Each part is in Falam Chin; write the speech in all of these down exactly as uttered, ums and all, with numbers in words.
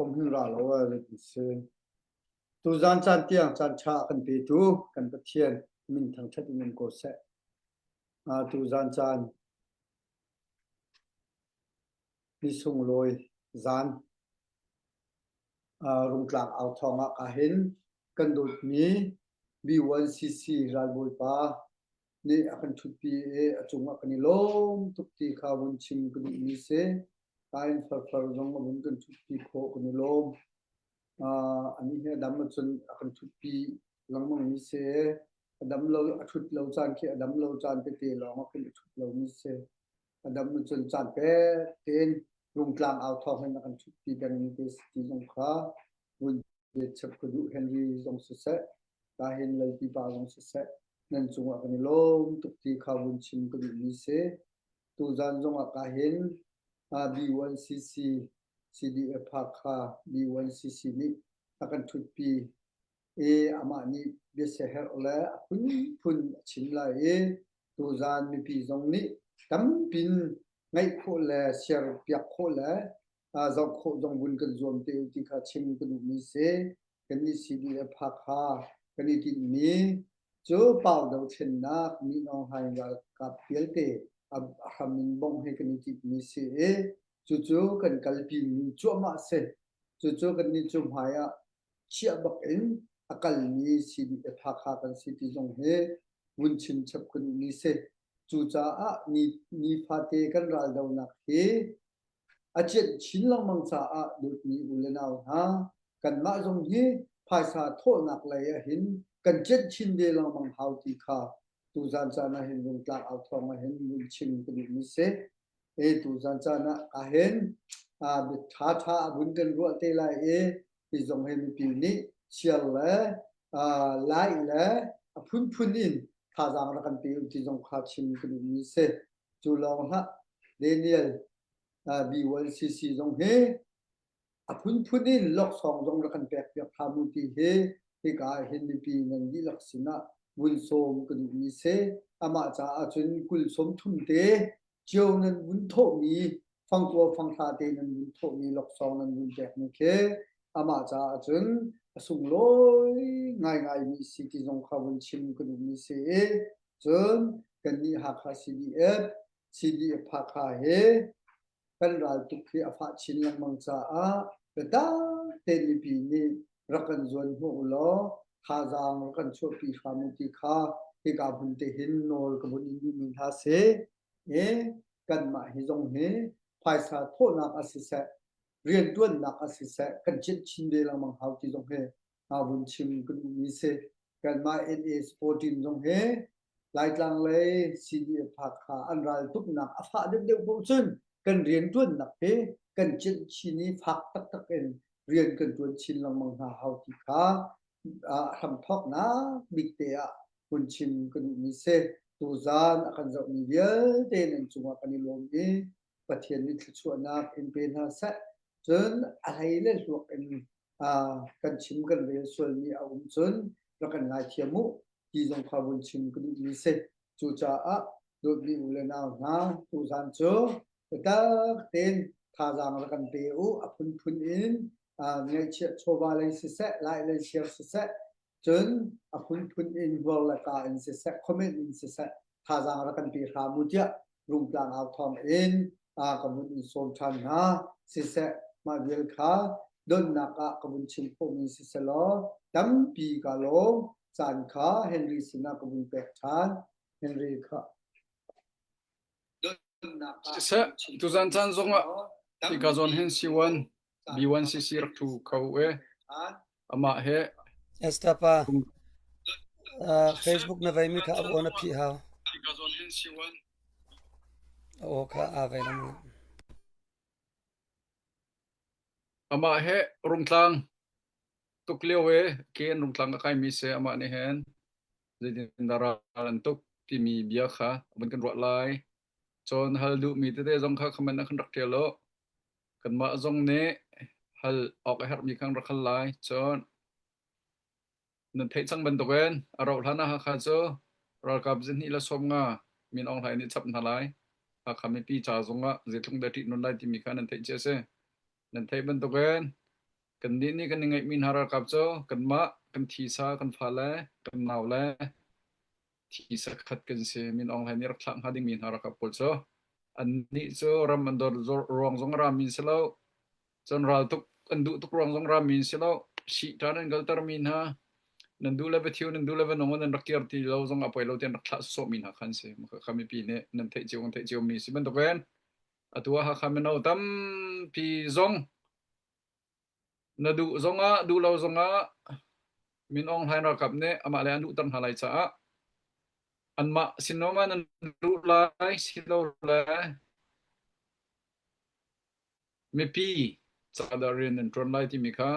Thawm hmun ra lo a rit si. Tuzan caan tiang caan ṭha a kan petu kan Pathian min thangṭhat in um ko seh. Aa, tuzan caan ni sunglawi zan, aa, Rungtlang au thawngah ka hin kan dawtmi B one C C ralbawipa nih a kan ṭhutpi i a cungah kan i lawm tuk ti kha vun chim ka duhmi si. Ka in farfar zong a vun kan ṭhutpi khawh kan i lawm. Aa, anih hi a dam ahcun a kan ṭhutpi lengmangmi si. A dam lo, a ṭhut lo caan khi a dam lo caan tete lawng ah khin a ṭhut lomi si. A dam ahcun caan pek tein Rungtlang au thawng hin a kan ṭhutpi pengmi te si ti zong kha vun biachap ka duh. Henry zong siseh, ka hin Lalpipa zong siseh, nan cungah kan i lawm tuk ti kha vun chim ka duhmi si. Tuzan zongah ka hin, aa, B one C C, C D F Hakha, B one C C nih a kan ṭhutpi i amah nih biasia herh le a phunphun a chim lai i tuzan mipi zong nih tampi in ngaih khawh le siar piak khawh le, aa, zoh khawh zong vun kan zuam te u ti kha chim ka duhmi si. Kannih C D F Hakha kan i tinhmi cu Pau Do thlennak Min Aung Hlaing ralkap vialte a, a hram in bawmh hi kan i tinhmi si i cucu kan kalpimi cuahmah si. Cucu kannih cu hmaiah chiah bak in a kalmi C D F Hakha kan si ti zong hi vun chim chap ka duhmi si. Cucaah ni, ni fate kan raldonak hi a cianh chin lengmang caah dawtmi u le nau hna, kanmah zong hi phaisa thawhnak lei ah hin kan cianh chin ve lengmang hau ti kha tuzan caan ah hin Rungtlang au thawng ah hin vun chim ka duhmi si. E, tuzan caan ah ka hin, aa, ṭha ṭha a vun kan ruah te lai i hi zong hi mipi nih siar le, aa, laih le a phunphun in thazaang rak kan pe u ti zong kha chim ka duhmi si. Cu lawng hlah, Daniel, aa, B one C C zong hi a phunphun in loksawng zong rak kan pek piak hram u ti hi hika hin mipi nan dihlak sinah vun sawm ka duhmi si. Amah caah cun kul sawmthum te cio nan vun thawhmi, fangkua fanghla te nan vun thawhmi loksawng nan vun pekmi khi amah caah cun a sunglawi ngaingaimi si ti zong kha vun chim ka duhmi si i cun kannih Hakha C D F, C D F Hakha hi kan raltuk hi a fah chin lengmang caah biatak tein mipi nih rak kan zuan hnawh u law, thazaang rak kan chuahpi hram u ti kha hika hmun te hin nawl ka vun in duhmi hna si. E, kanmah hi zong hi phaisa thawhnak a siseh, rianṭuannak a siseh, kan cianh chin ve lengmang hau ti zong hi aa vun chim ka duhmi si. Kanmah N A fourteen zong hi Laitlang lei C D F Hakha an raltuknak a fah deuhdeuh paoh cun kan rianṭuannak hi kan cianh chin i fak taktak in rian kan ṭuan chin lengmang hna hau ti kha, aa, hramthawknak bik te ah vun chim ka duhmi si. Tuzan a kan zohmi vialte nan cungah kan i lawm i Pathian nih thluachuahnak in pe hna seh. Cun a hlei le hluak in, aa, kan chim kan rel sualmi a um cun rak kan ngaithiam u ti zong kha vun chim ka duhmi si. Cucaah dawtmi u le nau hna, tuzan cu biatak tein thazaang rak kan pe u, a phunphun in, aa, ngaihchiah chawva lei siseh, laih lei siar siseh, cun a phunphun in hmual le ka in siseh, comment in siseh, thazaang rak kan pe hram u tiah Rungtlang au thawng in, aa, ka vun in sawm ṭhan hna. Siseh, mah vial kha donnak ah ka vun chim khawhmi siseh law, tampi ka lawm caan kha Henry sinah ka vun pek ṭhan. Henry kha. Siseh, tuzan caan zongah Tika Zawn hin C one, B one C C rak ṭhu kho e. Amah he Estapa, ah, Facebook na veimi kha a aw na phih hau. A aw kha aa vei lo. Amah he Rungtlang tuk lio e, ken Rungtlang a kaimi si. Amah nih hin zeitindah ral an tuk timi bia kha a vun kan ruah lai. Cun hal duhmi tete zong kha comment ah kan rak ṭial u. Kanmah zong nih hal awk a herhmi kha kan rak hal lai. Cun nan theih cang bantukin a rauh hlan ah Hakha cu ralkap zahnih le sawmnga Min Aung Hlaing nih chap hna lai. Hakha mipi ca zongah zeitluk dah ṭih nawn lai timi kha nan theih cia si. Nan theih bantukin Kannih nih kan i ngeih mi hna ralkap cu kanmah, kan thisa, kan fale, kan nau le thisa khat kan si. Min Aung Hlaing nih rak thlah hnga ding mi hna ralkap pawl cu annih cu ram an dor ruang zong a rami an si lo. Cun ral tuk, an duh tuk ruang zong rami an si lo. Sih ṭhan an kalter mi hna, nan duh le va thiu, nan duh le va nung, nan rak kir ti lo zong a poi lo tiah an rak thlah sawh mi hna kha an si. Mah kha mipi nih nan theih cio, kan theih cio mi si bantukin atu ah Hakha mino tampi zong na duh zongah, duh lo zongah, Min Aung Hlaing ralkap nih amah le an duhter hna lai caah anmah sin lawmah nan duh lai si lo le mipi caah dah rian nan ṭuan lai timi kha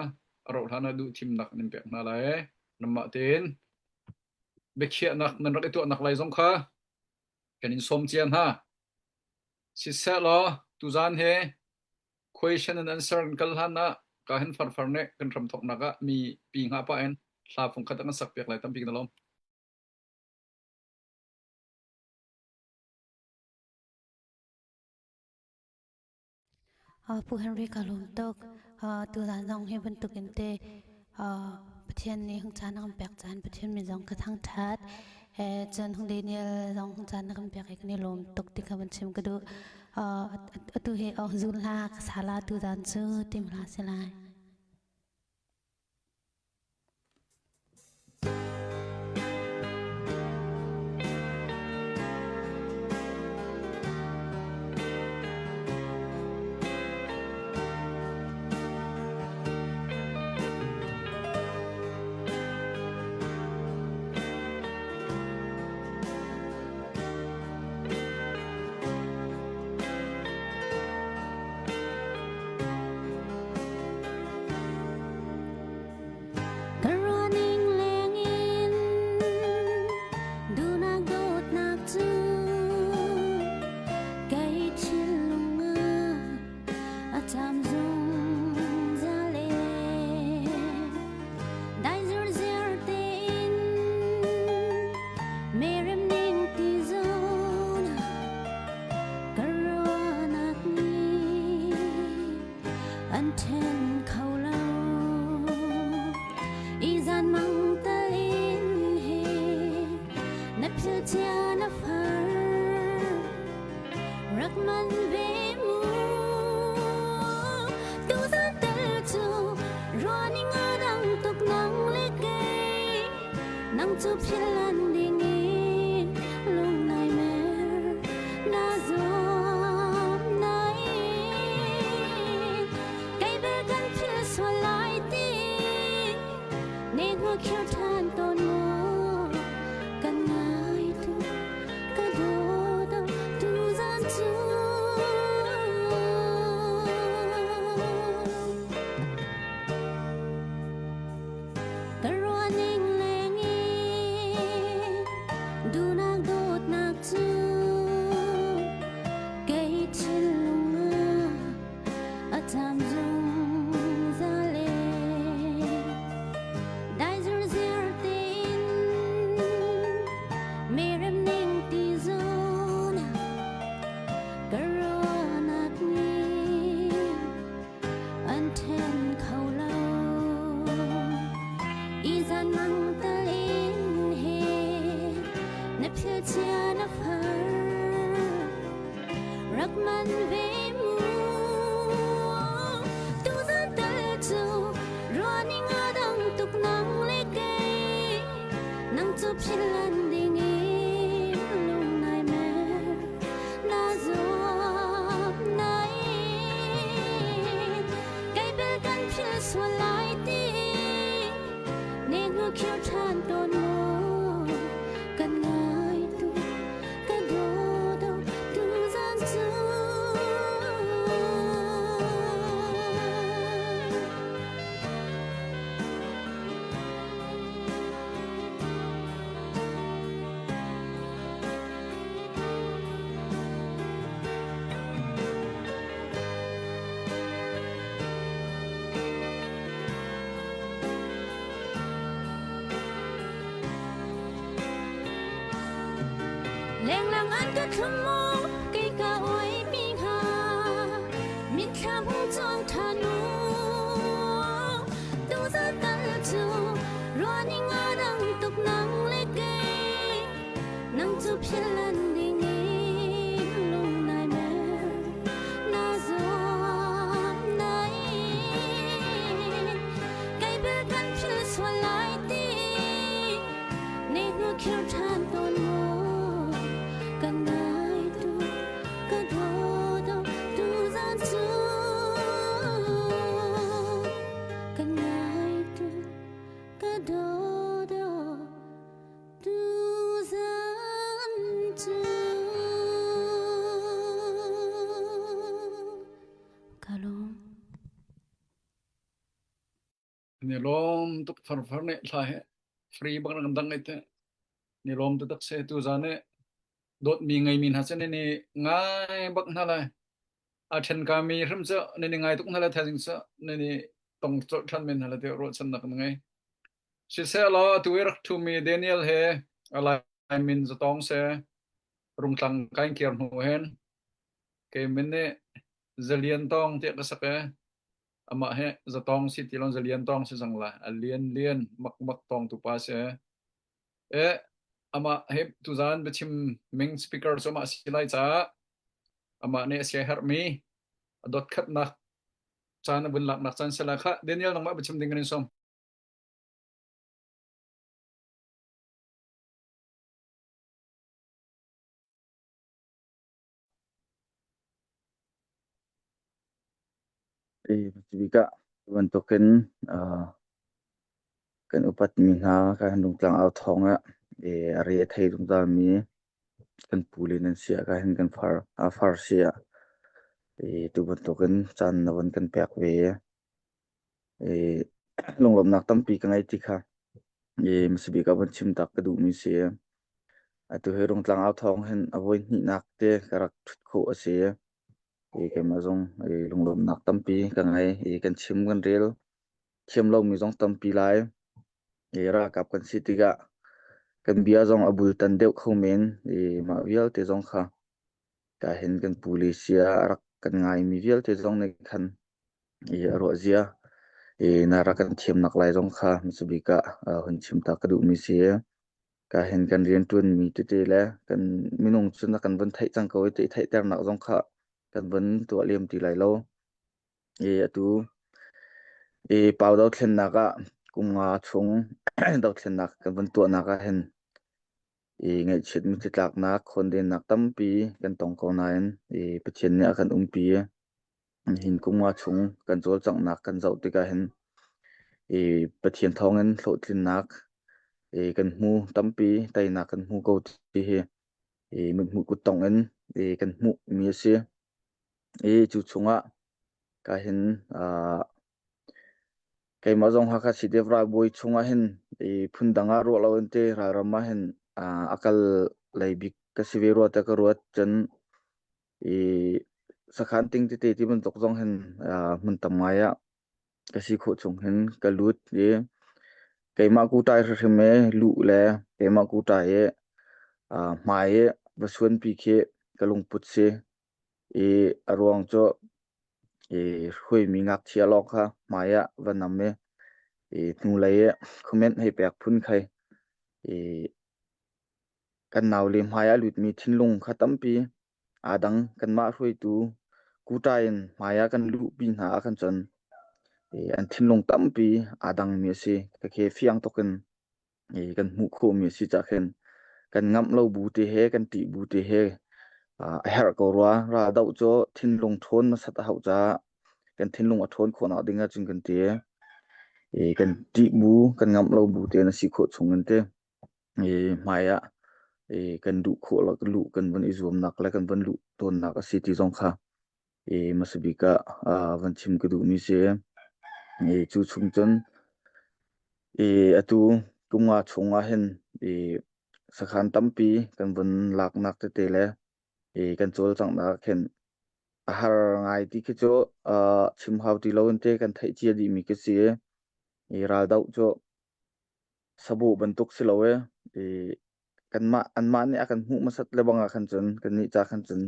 a rauh hlan ah duhthimnak nan pek hna lai. Nanmah tein biakhiahnak nan rak i tuahnak lai zong kha kan in sawm cia hna. Sisehlaw tuzan he question and answer an kal hlan ah ka hin farfar nih kan hramthawknak ah mipi hngah pah in hla fung khat an sak piak lai, tampi kan lawm. Ah, Pu Henry ka lawm tuk. Ah, tuzan zong hi bantukin te, ah, Pathian nih hung caan a kan pek caan Pathian min zong ka thangṭhat. Eh, cun hung Daniel zong hung caan a kan pek i kan i lawm tuk ti kha van chim ka duh. Ah, atu hi, oh, zul hlah ka sa la, tuzan cu tim hlah si lai. Ka ruahning lengin duhnak dawtnak cu kei thinlung ah a cam zungzal e. Dai zirziar tein merem ning ti zawn ah ka ruahnak nih an ṭhen kho lo. I zan mang tal in hi na philh cia na far rak man ve mu. Tuzan tal cu ruahning a dang tuk nang le kei. Nang cu philh lan ding i lungnai mer na zuam nai. Kei bel kan philh sual lai ti nehnuah khir ṭhan tawn maw? Kan ngai tuk, ka dawt tuk tuzan cu. Ka ruahning leng i duhnak dawtnak cu kei thinlung ah a cam zungzal e. Dai zirziar tein merem ning ti zawn ah ka ruahnak nih an ṭhen kho lo. I zan mang tal in hi na philh cia na far rak man ve mu. Tuzan tal cu ruahning a dang tuk nang le kei. Nang cu philh lan ding i lungnai mer na zuam nai. Kei bel kan philh sual lai ti nehnuah khir ṭhan tawn maw? Kan ngai tuk, ka dawt tuk tuzan cu. Lenglang an ka thlum maw, kei ka uai mi hnga, mitthlam hung cawng ṭhan u. Ni lawm tuk farfar ne hla he. Free bak na kan dang ai te. Ni lawm tu tak se tu za ne. Dot mi ngai mi hna se ne ni ngai bak hna lai. A ṭhen ka mi hrim se ne ni ngai tuk hna lai thazing se ne ni tong chol ṭhan min hna lai te ruat san nak ngai. Siseh law, tu i rak ṭhu mi Daniel he a lai min Zatawng se, Rungtlang ka in kir hnu hen. Kei min nih Zalian Tawng tiah ka sak e. Amah he Zatawng si ti lo, Zalian Tawng si zong lai. A lian lian, mak mak tawng tu pa si e. E, amah he tuzan biachim main speaker cu amah si lai caah amah nih a si a herhmi a dot khatnak caan a vun laknak caan si lai kha. Daniel, nangmah biachim ding kan in sawm. Ee, bika bantukin, aa, kan upat mi hna ka hin Rungtlang Au Thawng ah, ee, a re a thei zungzal mi kan pu le nan si ah ka hin kan far, aa, far si ah, ee, tu bantukin caan na van kan pek ve. Ee, lunglawmhnak tampi ka ngei ti kha, ee, masa bik ah van chim tak ka duhmi si. Atu hi Rungtlang Au Thawng hin a voi hnihnak te ka rak ṭhut khawh a si. Ee, keimah zong, ee, lunglawmhnak tampi ka ngei, ee, kan chim kan rel thiam lomi zong tampi lai. Ee, ralkap kan si tikah kan bia zong a bultan deuh kho men, ee, mah vialte zong kha ka hin kan pu le si ah a rak kan ngaimi vialte zong nih khan, ee, a ruahzia, ee, na rak kan thiamnak lai zong kha masa bik ah, aa, hun chim tak ka duhmi si. Ka hin kan rianṭuanmi tete le kan minung cun a kan van theih cang ko i theihternak zong kha kan van tuah liam ti lai lo. Ee, atu, ee, pau dothlennak ah kum nga chung dothlennak kan van tuahnak ah hin, ee, ngaihchiatmi titlaknak, khawndennak tampi kan tong ko nain, ee, Pathian nih a kan umpi. Hin kum nga chung kan cawlcanghnak kan zoh tikah hin, ee, Pathian thawngin hlawhtlinnak, ee, kan hmu tampi, teinak kan hmu ko ti hi, ee, mithmuh kut tong in, ee, kan hmuhmi a si. Ee, cu chungah ka hin, aa, keimah zong Hakha C D F ralbawi chungah hin, ee, phundang ah ruah lo in te ralram ah hin, aa, a kal lei bik ka si ve rua te ka ruat cun, ee, sakhan ting tete ti bantuk zong hin, aa, hmun tam ngai ah ka si khawh chung hin ka lut i keimah kutai hrimhrim e luh le keimah kutai e, aa, hmai e va suanpi khi ka lungput si. I a ruang cu, i hruaimi ngakchia lawng kha hmai ah va nam i, i hnulei i khuament hei pek phun khai. I kan nau le hmai ah lutmi thinlung kha tampi, aa dang kanmah hruaitu kutai in hmai ah kan luhpi hna ah khan cun, i an thinlung tampi aa dangmi a si. Ka khe fiang tuk in, i kan hmuh khawhmi a si caah khin kan ngamh lo bu te he, kan ṭih bu te he, aa, a herh ko rua. Raldoh cu thinlung ṭhawn nasat a hauh caah kan thinlung a ṭhawn khawhnak ding ah cun kan ti. I kan ṭih bu, kan ngamh lo bu te na si khawh chung kan ti. I hmai ah, i kan duh khawh lo, kan luh, kan van i zuamnak le kan van luh tawnnak a si ti zong kha, i masa bik ah, aa, van chim ka duhmi si. I cu chung cun, i atu kum nga chung ah hin, i sakhan tampi kan van laknak tete le, i kan cawlcanghnak hin a har ngai ti khi cu, aa, chim hau ti lo in te kan theih cia dihmi ka si. I raldoh cu sabawh bantuk si lo e, i kanmah, anmah nih a kan hmuh masat le bang ah khan cun, kannih ca khan cun,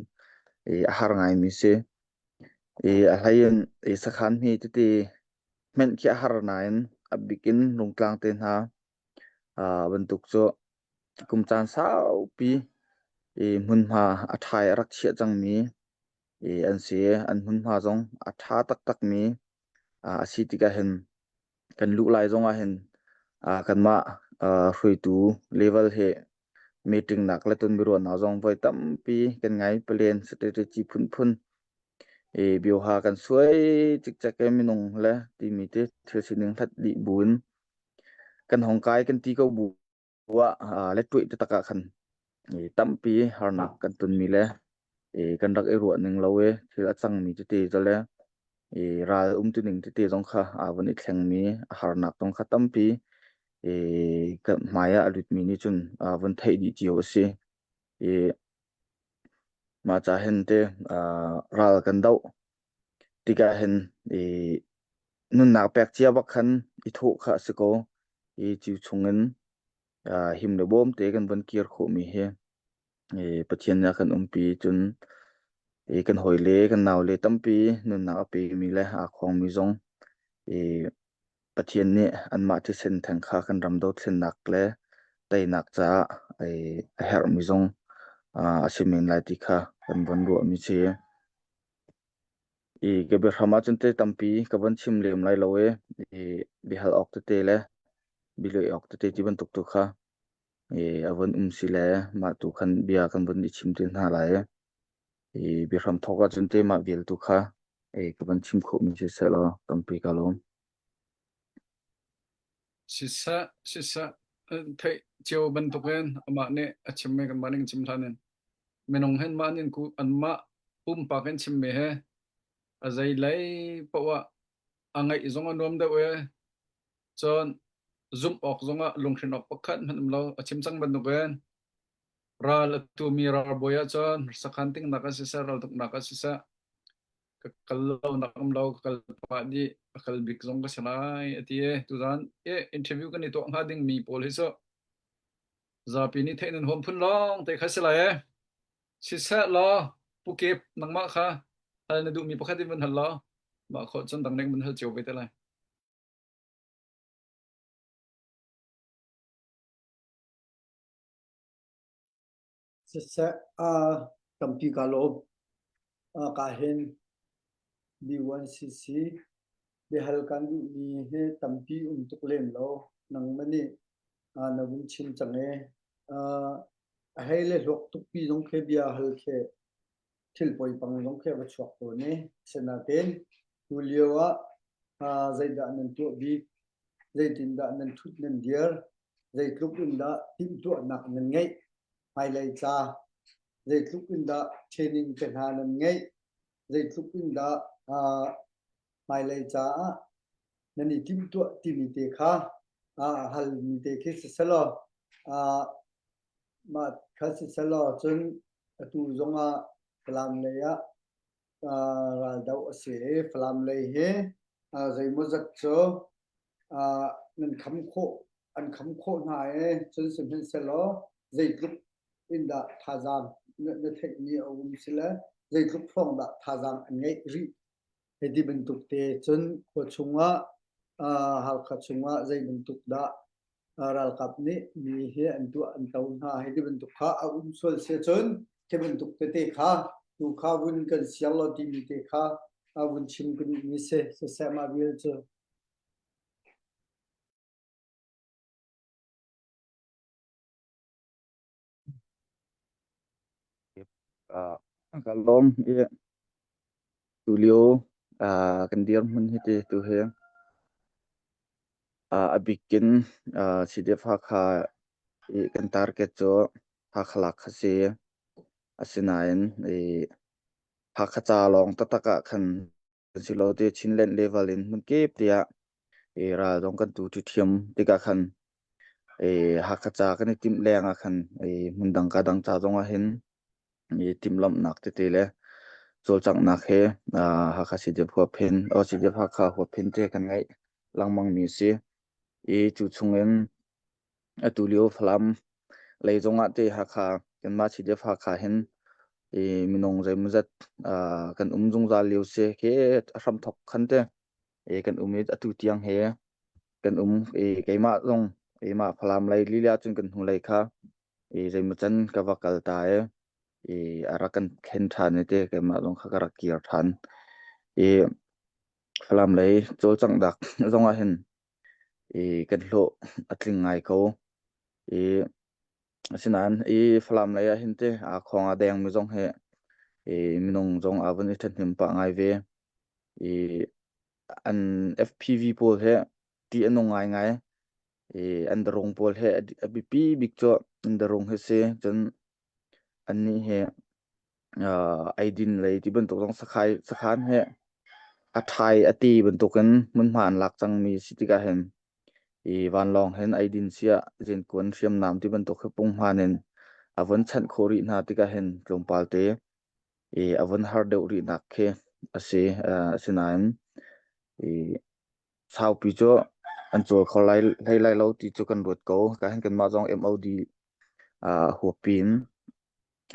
i a har ngaimi si. I a hlei in, i sakhan hme tete hmenh khi a har nain a bik in Rungtlang te hna, aa, bantuk cu kum caan saupi, i hmunhma a ṭha i a rak chiah cangmi, i an si, an hmunhma zong a ṭha taktakmi, aa, a si tikah hin kan luh lai zong ah hin, aa, kanmah, aa, hruaitu level he meetingnak le tunmi ruahnak zong voi tampi kan ngai, palen, saṭeṭe ci phunphun. I bioha kan suai cikcek e, minung le timi te thil sining hlat dih bu in kan hong kai kan ti ko bu ah, aa, lettuaih taktak ah khan, i tampi harnak kan tunmi le, i kan rak i ruah ning lo e, thil a cangmi tete zale, i ral um tuning tete zong kha a vun i thlengmi a harnak zong kha tampi i ka hmai ah a lutmi nih cun a vun theih dih cio a si. I mah ca hin te aa, ral kan doh tikah hin i nunnak pek cia bak khan i thawh kha a si ko. I cu chungin aa, him le bawmte kan van kir khawhmi hi i Pathian nih kan umpi cun i kan hawile kan naule tampi nunnak a pemi le aa khawngmi zong i Pathian nih anmah thisen theng kha kan ram dothlennak le teinak caah i a herhmi zong aa, a si men lai ti kha kan van ruahmi si. I ka biahram ahcun te tampi ka van chim lem lai lo i, i bihal awk tete le biluai awk tete ti bantuk tu kha i a van um si le mah tu khan bia kan van i chim ti hna lai. I biahram thawk ahcun te mah vial tu kha i ka van chim khawhmi si sehlaw tampi ka lawm. Siseh, siseh, eh, theih cio bantukin amah nih a chimmi kanmah nih kan chim hlan in minung hin mah nih ku anmah pumpak in chimmi he a zei lei paoh ah a ngaih zong a nuam deuh e. Cun zumh awk zongah lunghrin awk pakhat hmanh um lo a chim cang bantukin ral a tumi ralbawi ahcun sakhan tingnak ah siseh, raltuknak ah siseh, ka kal lonak um lo, ka kal pah dih, a kal bik zong ka si lai, a ti e. Tuzan e interview kan i tuah hnga dingmi pawl hi cu zapi nih theih nan huam phun lawng te kha si lai e. Siseh law, Pu Kep, nangmah kha hal na duhmi pakhat in van hal law, mah khawh cun dang nek van hal cio ve te lai. Siseh, aa, tampi ka lawm. Aa, ka hin B one C C bihal kan duhmi he tampi um tuk lem lo. Nangmah nih aa, na vun chim cang e. Aa, a hei le hluak tukpi zong khi bia hal khi thil poi pang zong khi va chuak tawn e. Sinain tu lio ah aa, zeidah nan tuah bik, zeitindah nan thut nan dir, zeitluk in dah timhtuahnak nan ngeih, hmailei ca, zeitluk in dah training te hna nan ngeih, zeitluk in dah aa, hmailei caah nan i timhtuah timi te kha aa, a halmi te khi si selaw, aa, mah kha si selaw, cun atu zongah Falam lei ah aa, raldoh a si. Falam lei hi aa, zeimawzat cu aa, nan kham khawh, an kham khawh hna i cun sihmanhsehlaw zeitluk in dah thazaang na, na theihmi a um si le zeitluk hrawng dah thazaang an ngeih rih. Hei ti bantuk te cun khua chungah, aa, Hakha chungah zei bantuk dah, aa, ralkap nih mi hi an tuah an to hna, hei ti bantuk kha a um sual si ahcun, khi bantuk tete kha, tu kha vun kan siar law timi te kha, aa, vun chim ka duhmi si, siseh mah vial cu. Aa, ka lawm i tulio, aa, kan dirhmun hi ti tu hi, aa, a bikin, aa, C D F Hakha i kan target cu Hakha lak kha si. Asinain i Hakha ca lawng taktak ah khan kan si lo ti, Chinland level in hmun kip tiah i ral zong kan tu ṭhiṭhiam tikah khan i Hakha ca kan i timh leng ah khan i hmun dang ka dang ca zong ah hin i timhlamhnak tete le cawlcanghnak he, aa, Hakha C D F huap hin, aw, C D F Hakha huap hin te kan ngaih lengmangmi a si. I cu chungin atu lio Falam lei zongah te Hakha, kanmah C D F Hakha hin i minung zeimawzat, aa, kan um zungzal lio si, khi a hramthawk khan te i kan um i atu tiang he kan um i keimah zong, i mah Falam lei lili ahcun kan hnulei kha i zeimawcan ka va kal ta i, i a rak kan thlen ṭhan i te keimah zong kha ka rak kir ṭhan i Falam lei cawlcangh dak zong ah hin i kan hlawh a tling ngai ko. I asinain i Falam lei ah hin te aa khawng aa dengmi zong he i minung zong aa vun i ṭhathnem pah ngai ve. I an F P V pawl he ti a nung ngaingai. I an darung pawl he a di-, a biapi bik cu an darung he si. Cun annih he, aa, eidin lei ti bantuk zong sakhai, sakhan he a thai a ti bantukin hmunhma an lak cangmi si tikah hin i vanlawng hin ei din siah zinkuan hriamnam ti bantuk hi pung hmanin a vun chanh khawh rih hna tikah hin tlawmpalte i a vun har deuh rihnak khi a si. Asinain i saupi cu an cawl kho lai, hlei lai lo ti cu kan ruat ko. Ka hin kanmah zong M O D aa, huapin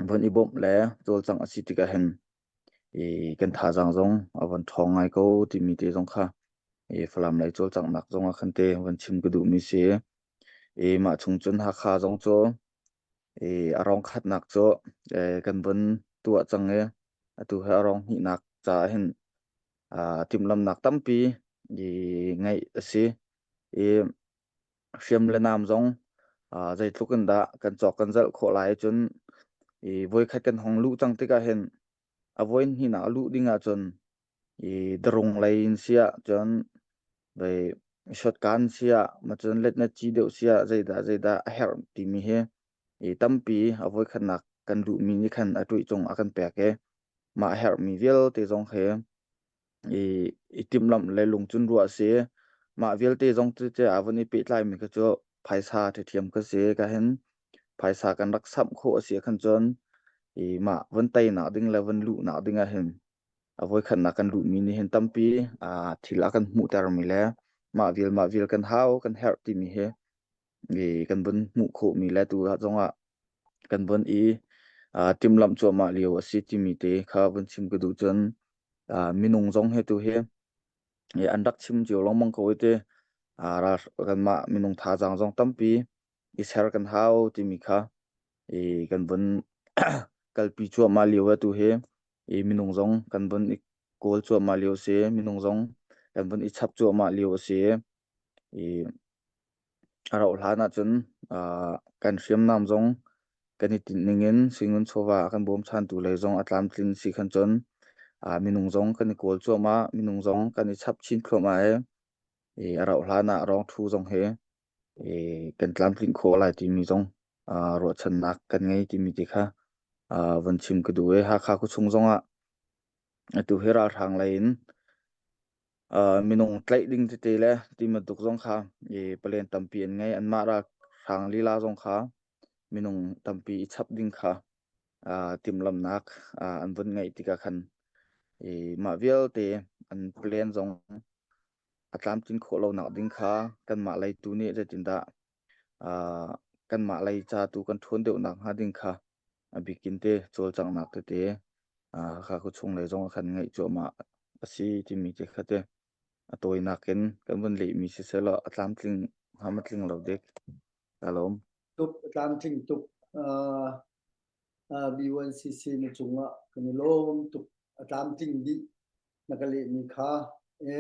vun i bawmh le cawlcangh a si tikah hin i kan thazaang zong a vun ṭhawng ngai ko timi te zong kha i Falam lei cawlcanghnak zong ah khan te vun chim ka duhmi si. I mah chung cun Hakha zong cu i a rawng khatnak cu i kan vun tuah cang i atu hi a rawng hnihnak caah hin aa, timhlamhnak tampi i ngeih a si. I hriam le nam zong aa, zeitluk in dah kan cawk kan zalh khawh lai ahcun i voikhat kan hong luh cang tikah hin a voi hnihnak a luh ding ahcun i darung lei in si ahcun voi shotgun si ah macun letna ci deuh si ah zeidah zeidah a herh timi hi i tampi a voikhatnak kan luhmi nih khan a ṭuih cung a kan pek i mah a herhmi vialte zong hi i, i timhlamh le lungcun ruah a si. Mah vialte zong tete a vun i pehtlaimi kha cu phaisa ṭhiṭhiam kha si. Ka hin phaisa kan rak samh khawh a si a khan cun i mah vun teinak ding le vun luhnak ding ah hin a voikhatnak kan luhmi nih hin tampi aa, thil a kan hmuhtermi le mah vial mah vial kan hau kan herh timi hi i kan vun hmuh khawhmi le tu zongah kan vun i aa, timhlamh cuahmah lio a si timi te kha vun chim ka duh cun aa, minung zong hi tu hi i an rak chim cio lengmang ko i te aa, ra, kanmah minung thazaang zong tampi i ser kan hau timi kha i kan vun kalpi cuahmah lio a tu hi i minung zong kan vun i kawl cuahmah lio a si, minung zong kan vun i chap cuahmah lio a si. I a rauh hlan ahcun aa, kan hriamnam zong kan i tinh ningin Suingun chawva a kan bawmchantu lei zong a tlamtlin si khan cun aa, minung zong kan i kawl cuahmah, minung zong kan i chap chin thluahmah i, i a rauh hlan ah a rawng ṭhu zong hi i kan tlamtlin khawh lai timi zong aa, ruahchannak kan ngei timi te kha aa, vun chim ka duh i Hakha khuachung zongah atu hi ralhrang lei in aa, minung tlaih ding tete le ti bantuk zong kha i palen tampi an ngei. Anmah ralhrang lila zong kha minung tampi i chap ding kha aa, timhlamhnak aa, an vun ngeih tikah khan i mah vialte an palen zong a tlamtlin khawh lonak ding kha kanmah lei tu nih zeitindah aa, kanmah lei ca tu kan ṭhawn deuh nakhnga ding kha a bikin te cawlcanghnak tete aa, Hakha khuachung lei zong a khan ngeih cuahmah a si timi te kha te a tawinak in kan vun lehmi siseh law a tlamtling hnga a tling lo dek ka lawm. Tuk, a tlamtling tuk, aa, aa, B one C C na cungah kan i lawm tuk, a tlamtling dih na ka lehmi kha. E,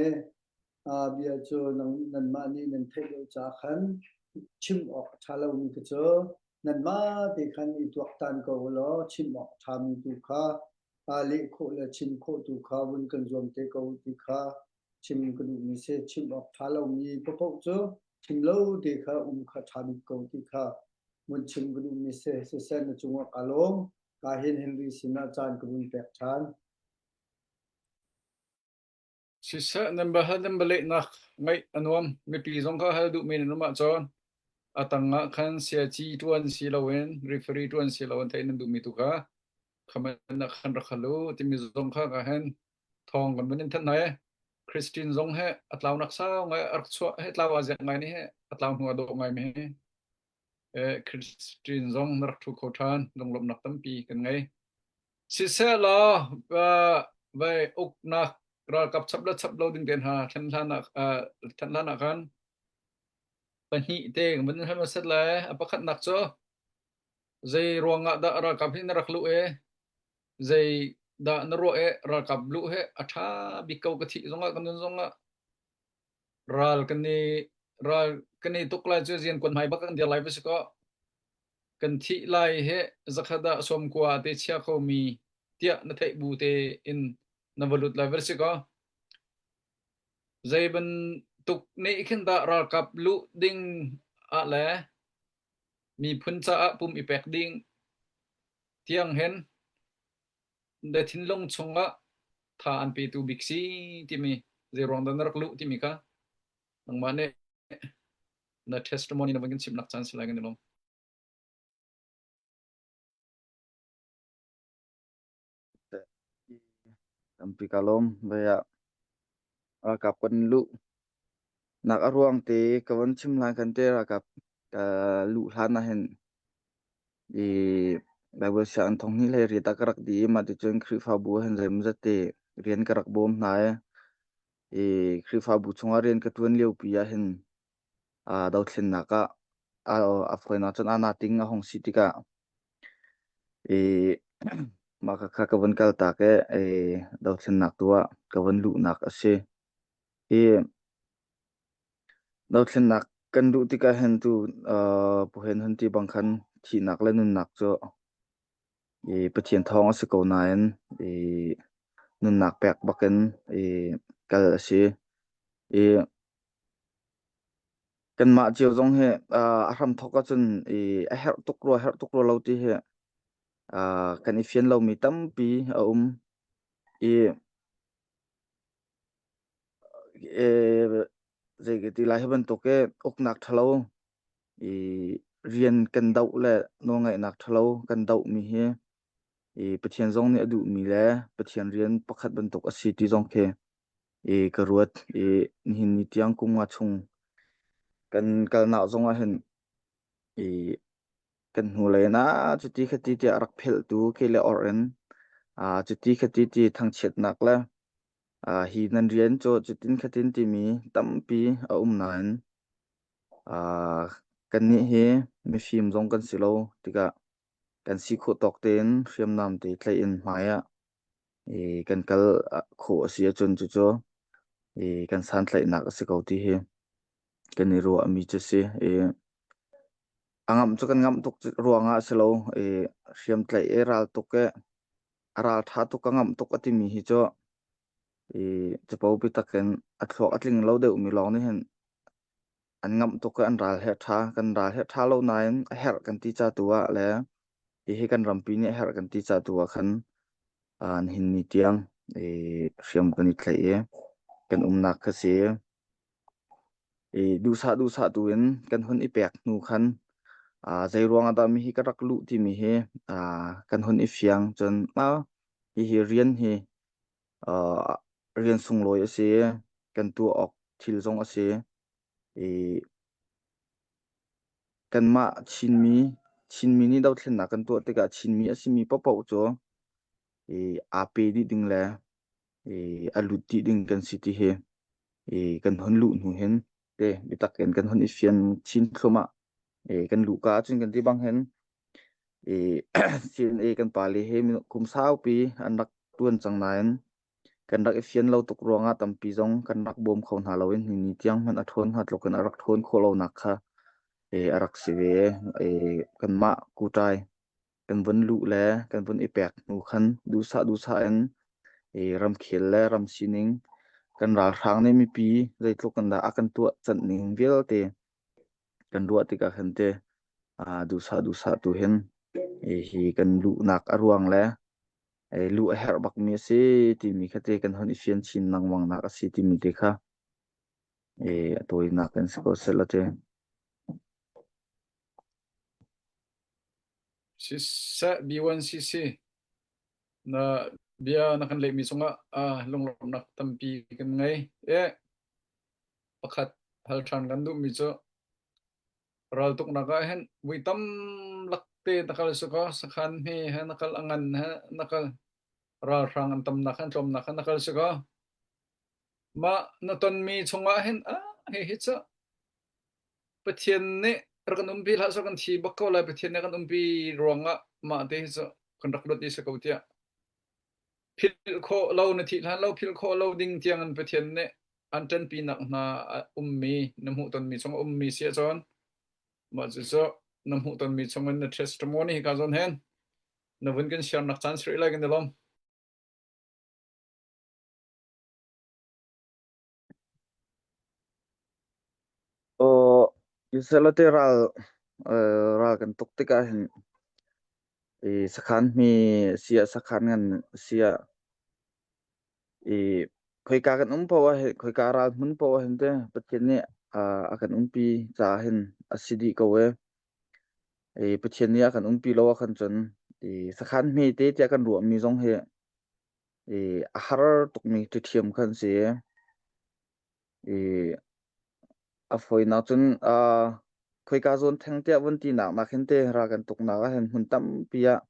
aa, bia cu nang, nanmah nih nan theih deuh caah khan chim awk a ṭha lomi ka cu nanmah te khan i tuaktan ko u law, chim awk a ṭhami tu kha, aa, leh khawh le chim khawh tu kha vun kan zuam te ko ti kha chim ka duhmi si. Chim awk ṭha lomi paohpaoh cu chim lo te kha um kha ṭha bik ko ti kha vun chim ka duhmi si. Siseh, na cungah ka lawm, ka hin Henry sinah caan ka vun pek ṭhan. Siseh, nan bia hal, nan bia lehnak ngeih a nuam mipi zong kha hal duhmi nan um ahcun a tangah khan siaci ṭuan si loin, referee ṭuan si loin theih nan duhmi tu kha comment ah khan rak hal u timi zong kha ka hin thawng kan vun in thanh hna i Christian zong he a tlaunak sau ngai, a rak chuah he tlau aa ziak ngai nih he a tlau hnu aa dawh ngaimi he. Eh, Christian zong na rak ṭhu kho ṭhan, lunglawmhnak tampi kan ngei. Siseh law, ah, vai uknak ralkap chap le chap lo ding te hna thlen hlan ah, ah, thlen hlan ah khan pahnih te kan vun hal hmasa lai. A pakhatnak cu zei ruangah dah ralkap hi na rak luh e, zei dah na ruah e, ralkap luh he a ṭha bik ko ka thih zongah, ka nun zongah ral kan i, ral kan i tuk lai cu zian kuan hmai bak kan dir lai ve si ko. Kan thih lai he zakhat ah sawmkua te chia khomi tiah na theih bu te in na va lut lai ve si ko. Zei bantuk nih khin dah ralkap luh ding ah le miphun caah pum i pek ding tiang hin na thinlung chungah tha an petu bik si timi, zei ruang dan rak luh timi kha nangmah nih na testimony na van kan chimnak caan si lai kan i lawm. Tampi ka lawm, vaya ralkap kan luh nak a ruang te ka van chim lai kan te ralkap ka luh hlan ah hin i Bible siang thong hnih le riat ah ka rak di i mah ti cun Khrihfabu ah hin zeimawzat te rian ka rak bawm hna i, i Khrihfabu chungah rian ka ṭuan liopi ah hin aa, dothlennak ah, aa, a fawinak cun aa nating a hong si tikah i mah kha, kha ka van kaltak i, i dothlennak tu ah ka van luhnak a si. I dothlennak kan luh tikah hin tu, aa, Pu Hen Hun ti bang khan thihnak le nunnak cu i Pathian thawng a si ko nain i nunnak pek bakin i kal a si. I kanmah cio zong hi, aa, a hram thawk ahcun i a herh tuk rua, herh tuk rua lo ti hi, aa, kan i fian lomi tampi a um. I, e, zei ka ti lai hi bantuk i uknak ṭhalo, i rian kan doh le nawlngeihnak ṭhalo kan dohmi hi, i Pathian zong nih a duhmi le Pathian rian pakhat bantuk a si ti zong khi i ka ruat. I nihin ni tiang kum nga chung kan kalnak zong ah hin i kan hnulei na cuti khati tiah a rak phelhtu kei le or in, aa, cuti khati ti thangchiatnak le, aa, hi nan rian cu cutin khatin timi tampi a um nain, aa, kannih hi mifim zong kan si lo tikah kan si khawh tawk tein hriamnam te tlaih in hmaiah i kan kal, ah, khawh a si ahcun cucu i kan santlaihnak a si ko ti hi kan i ruahmi cu si. I a ngamh cu kan ngamh tuk ruangah a si lo, i hriamtlaih i ral tuk i a ral ṭha tuk ka ngamh tuk a timi hi cu i capo biatak in a thluak a tling lo deuhmi lawng nih hin an ngamh tuk i an ral he a ṭha, kan ral he a ṭha lo nain a herh kan ti ca tu ah le hihi kan rampi nih a herh kan ti ca tu ah khan, aa, nihin ni tiang i hriam kan i tlaih i kan umnak kha si. I duhsah, duhsah tu in kan hun i pek hnu khan, aa, zei ruangah dah mi hi ka rak luh timi hi, aa, kan hun i fiang cun, aa, hihi rian hi, aa, rian sunglawi a si, kan tuah awk thil zong a si. I kanmah Chinmi, Chinmi nih dothlennak kan tuah tikah Chinmi a simi paohpaoh cu i aa pe dih ding le i a lut dih ding kan si ti hi i kan hun luh hnu hin te biatak in kan hun i fian chin thluahmah i kan luh ka cun kan ti bang hin i C N A kan pale he minung kum saupi an rak ṭuan cang nain kan rak i fian lo tuk ruangah tampi zong kan rak bawm kho hna loin nihin ni tiang hmanh a ṭhawn hna tluk in a rak ṭhawn khawh lonak kha i a rak si ve. I kanmah kuṭai kan vun luh le kan vun i pek hnu khan duhsah, duhsah in i ramkhel le ram sining kan ralhrang nih mipi zeitluk in dah a kan tuah canh ning vialte kan ruah tikah khan te, aa, duhsah, duhsah tu hin i hi kan luhnak a ruang le i luh a herh bakmi a si timi kha te kan hun i fian chin lengmangnak a si timi te kha i a tawinak kan si ko seh la te. Siseh, B one C C. Na bia na kan lehmi cungah, aa, lunglawmhnak tampi kan ngei. Eh, pakhat hal ṭhan kan duhmi cu raltuknak ah hin vui tam lak te na kal si ko, sakhan hme he na kal, a ngan he na kal, ralhrang an tamnak he an tlawmnak he na kal si ko. Mah na tonmi chungah hin, ah, hihi cu Pathian nih rak kan umpi hlah, so kan thi bak ko lai, Pathian nih kan umpi ruangah mah te hi cu kan rak luat i si ko tiah philh khawh lo, na thih hlan lo philh khawh lo ding tiangin Pathian nih an ṭanpinak hna a ummi, na hmuh tonmi chung a ummi si ahcun, mah cucu na hmuh tonmi chungin na testimony hi ka zawn hen na vun kan siarnak caan si rih lai kan i lawm. Aw, Israel te ral, eh, ral kan tuk tikah hin i sakhan hme siah, sakhan ngan siah, I, khoika kan um paoh ah hin, khoika ral hmun paoh ah hin te, Pathian nih, aa, a kan umpi caah hin a si dih ko e. I, Pathian nih a kan umpi lo ah khan cun, i, sakhan hme te tiah kan ruahmi zong hi, i, a har tukmi ṭhiṭhiam khan si. I, a fawinak cun, aa, khoika zawn theng tiah vun tinak nakin te ral kan tuknak ah hin hmun tampi ah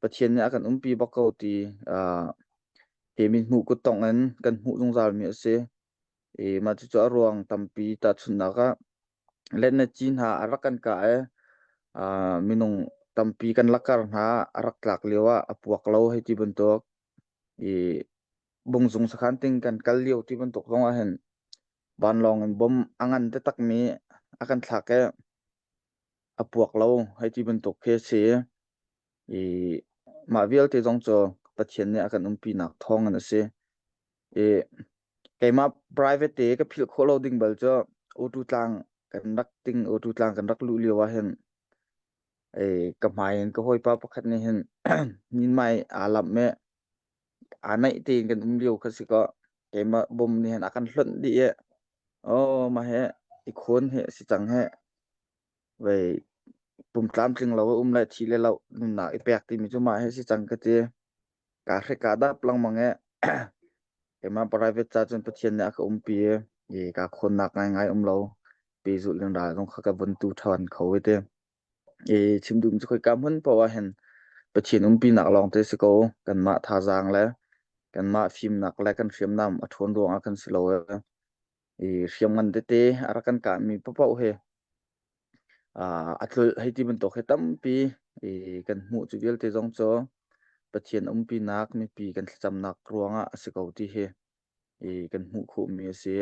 Pathian nih a kan umpi bak ko ti, aa, he mithmuh kut tong in kan hmuh zungzalmi a si. I, mah cucu a ruang tampi tahchunhnak ah letna ci hna a rak kan kah e, aa, minung tampi kan lakar hna a rak tlak lio ah a puak lo hei ti bantuk. I, bungzung sakhan ting kan kal lio ti bantuk zong ah hin vanlawng in bom a ngan taktakmi a kan thlak e, a puak lo hei ti bantuk khi a si. I, mah vialte zong cu Pathian nih a kan umpinak thawngin a si. I, keimah private te ka philh khawh lo ding bal cu Otu tlang kan rak ting, Otu tlang kan rak luh lio ah hin, i, ka hmai in ka hawipa pakhat nih hin, ninmai aa lamh e, aa naih tein kan um lio kha si ko. Keimah bom nih hin a kan hlonh dih e. Oh, mah he i khuan he si cang he. Vei pumtlam tling lo um le thih le lo nunnak i pek timi cu mah he si cang ka ti. Ka hre ka dap lengmang e. Keimah private ca cun Pathian nih a ka umpi e. I, ka khuannak ngaingai um lo. Pehzulh in ral zong kha ka vun tu ṭhan kho e te. I, chim duhmi cu khoika hmun paoh ah hin Pathian umpinak lawngte si ko, kanmah thazaang le kanmah fimnak le kan hriamnam a ṭhawn ruangah kan si lo e. I, hriamngan tete a rak kan kahmi paohpaoh he, aa, a tlolh hei ti bantuk he tampi, i, kan hmuh cu vialte zong cu Pathian umpinak, mipi kan thlacamnak ruangah a si ko ti he, i, kan hmuh khawhmi a si.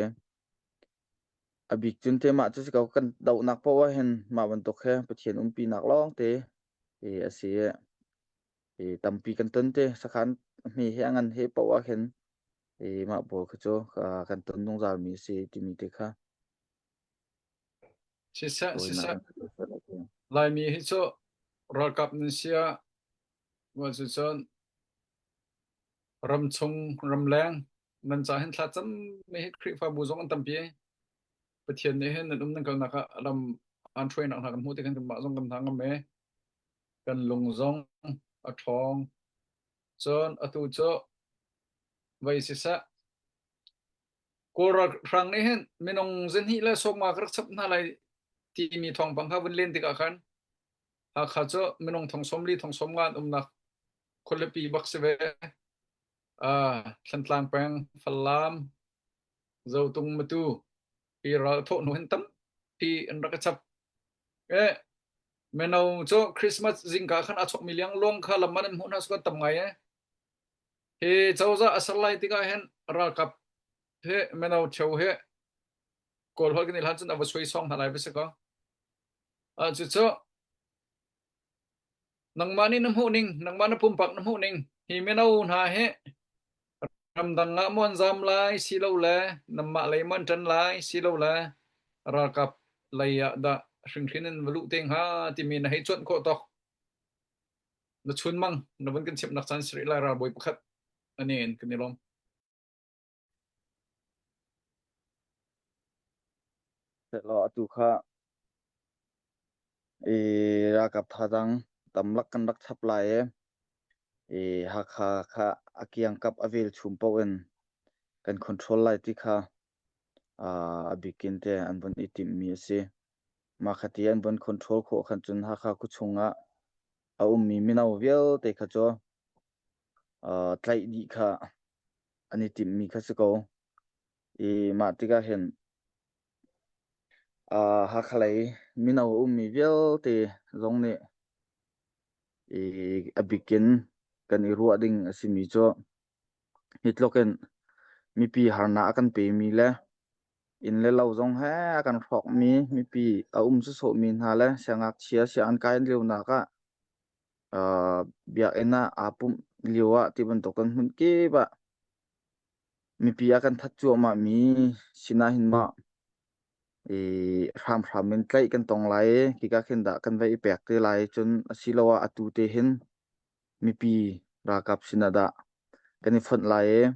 A bik cun te mah cu si ko, kan dohnak paoh ah hin mah bantuk he Pathian umpinak lawngte, i, a si e. I, tampi kan ton te, sakhan hme he a ngan he paoh ah hin, i, mah pawl kha cu, aa, kan ton zungzalmi a si timi te kha. Siseh, siseh. Laimi hi cu ralkap nan si ah, cucun ramchung, ramleng, nan ca hin thlacammi hi Khrihfabu zong an tampi. Pathian nih hin nan um nan kalnak ah ram an hruainak hna kan hmuh tikhan kanmah zong kan hna ngam e. Kan lung zong a ṭhawng. Cun atu cu vei siseh, Kawl ral hrang nih hin minung zahnih le sawmnga ka rak chap hna lai timi thawngpang kha vun len tikah khan Hakha cu minung thong sawmli, thong sawmnga an umnak khualipi bak si ve. Aa, Thantlang peng, Falam, Zotung, Matu, hi ral thawh hnu hin tampi an rak i chap. Eh, mino cu Christmas zingka khan aa chawkmi liang luang kha lam an hmuh hna sual tam ngai e. Hi cozah a ser lai tikah hin ralkap hi mino cheu hi Kawl holh kan i hlan cun a va suai sawng hna lai va si ko. Ah, cucu nangmah nih na hmuh ning, nangmah na pumpak na hmuh ning. Hi mino hna hi ramdang ah maw an zam lai si lo le, nanmah lei maw an ṭan lai si lo le, ralkap lei ah dah hringhrin in va luh te hnga timi na hei cuanh khawh tawk. Na chunmang, na vun kan chimhnak caan si rih lai ralbawi pakhat a nih in kan i lawm. Sehlaw atu kha i ralkap thazaang tam lak kan rak chap lai e, i Hakha kha a kiangkap a vel chum paoh in kan control lai ti kha, aa, a bikin te an vun i timhmi a si. Mah kha ti an vun control khawh khan cun Hakha khuachung ah a ummi mino vialte kha cu, aa, tlaih dih kha an i timhmi kha si ko. I mah tikah hin, aa, Hakha lei mino a ummi vialte zong nih i a bikin kan i ruah ding a simi cu hi tluk in mipi harnak a kan pemi le inn le lo zong he a kan hrawkmi, mipi a um sawsawhmi hna le siangngakchia, sianginn kai an lionak ah, aa, biakinn ah aa pumh lio ah ti bantuk kan hmunkip ah mipi a kan that cuahmahmi sinah hin mah i hramhram in tlaih kan tong lai. Khika khin dah kan va i pek te lai cun asiloah atu te hin mipi ralkap sinah dah kan i fonh lai.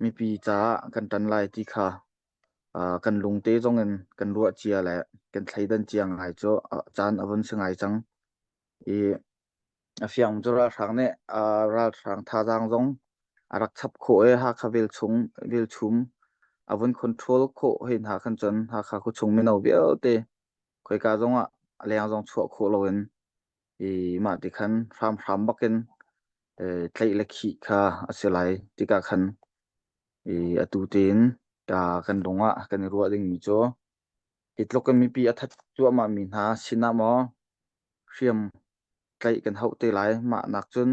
mipi caah kan ṭan lai ti kha, aa, kan lungte zongin kan ruah cia le kan thleidan cia ngai cu, aa, caan a vun si ngai cang. I, a fiang cu ralhrang nih, aa, ralhrang thazaang zong a rak chap khawh i Hakha velchung, velchum a vun control khawh hei hna khan cun Hakha khuachung mino vialte khoika zongah a leng zong chuah khawh loin, i, mah ti khan hramhram bakin, eh, tlaih le khih kha a si lai tikah khan, i, atu tein, aa, kan lung ah kan i ruah dingmi cu hi tluk in mipi a that cuahmahmi hna sinah maw, hriam tlaih kan hauh te lai. Mah nak cun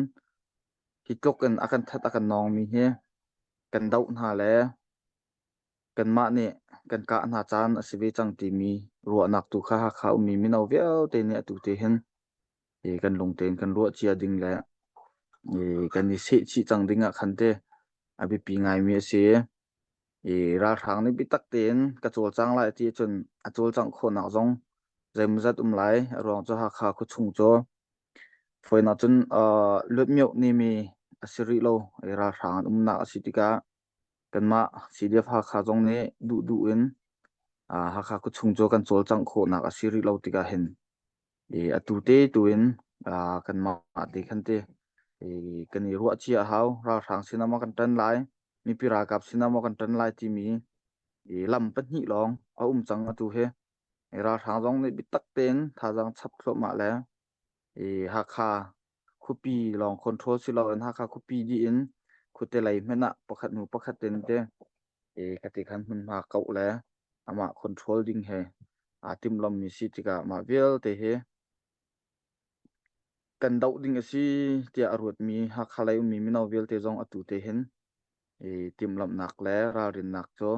hi tluk in a kan that a kan nawngmi hi kan doh hna le kanmah nih kan kah hna caan a si ve cang timi ruahnak tu kha Hakha ummi mino vialte nih atu te hin, i, kan lungte in kan ruah cia ding le, i, kan i seh chih cang ding ah khan te a biapi ngaimi a si. I, ralhrang nih biatak tein ka cawlcang lai a ti ahcun a cawlcangh khawhnak zong zeimawzat um lai. A ruang cu Hakha khuachung cu fawinak cun, aa, luatmioh nimi a si rih lo. I, ralhrang an umnak a si tikah kanmah C D F Hakha zong nih duhduh in, aa, Hakha khuachung cu kan cawlcangh khawhnak a si rih lo tikah hin, i, atu te tu in, aa, kanmah te khan te, i, kan i ruah cia a hau. Ralhrang sinah maw kan ṭan lai, mipi ralkap sinah maw kan ṭan lai timi, i, lam pahnih lawng a um cang atu hi. I, ralhrang zong nih biatak tein thazaang chap thluahmah le, i, Hakha khuapi lawng control si loin Hakha khuapi dih in khuate lei hmanh ah pakhat hnu pakhat tein te, i, kha ti khan hmunhma kauh le amah control ding he, aa, timhlammi si tikah mah vialte hi kan doh ding a si tiah a ruatmi Hakha lei ummi mino vialte zong atu te hin, i, timhlamhnak le ralrinnak cu,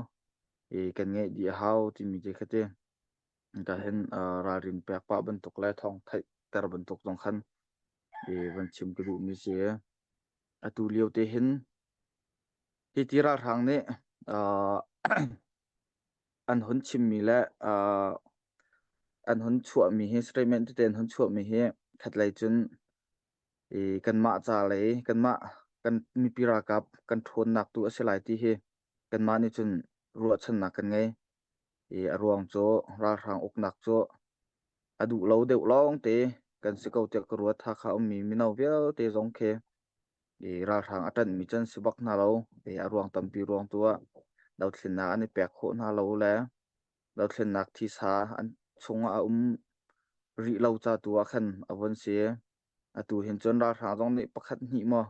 i, kan ngeih dih a hau timi te kha te. Ka hin, aa, ralrin pek pah bantuk le thawngtheihter bantuk zong khan, i, van chim ka duhmi si. Atu lio te hin hiti ralhrang nih, aa, an hun chimmi le, aa, an hun chuahmi hi, statement tete an hun chuahmi hi khatlei cun, i, kanmah ca lei, kanmah kan mipi ralkap kan ṭhawnnak tu a si lai ti hi kanmah nih cun ruahchannak kan ngei. I, a ruang cu ralhrang uknak cu a duh lo deuh lawngte kan si ko tiah ka ruat. Hakha ummi mino vialte zong khi, i, ralhrang a ṭanhmi can si bak hna lo. I, a ruang tampi ruang tu ah dothlennak an i pek khawh hna lo le dothlennak thisa an chungah a um rih lo ca tu ah khan a von si. Atu hin cun ralhrang zong nih pakhat hnih maw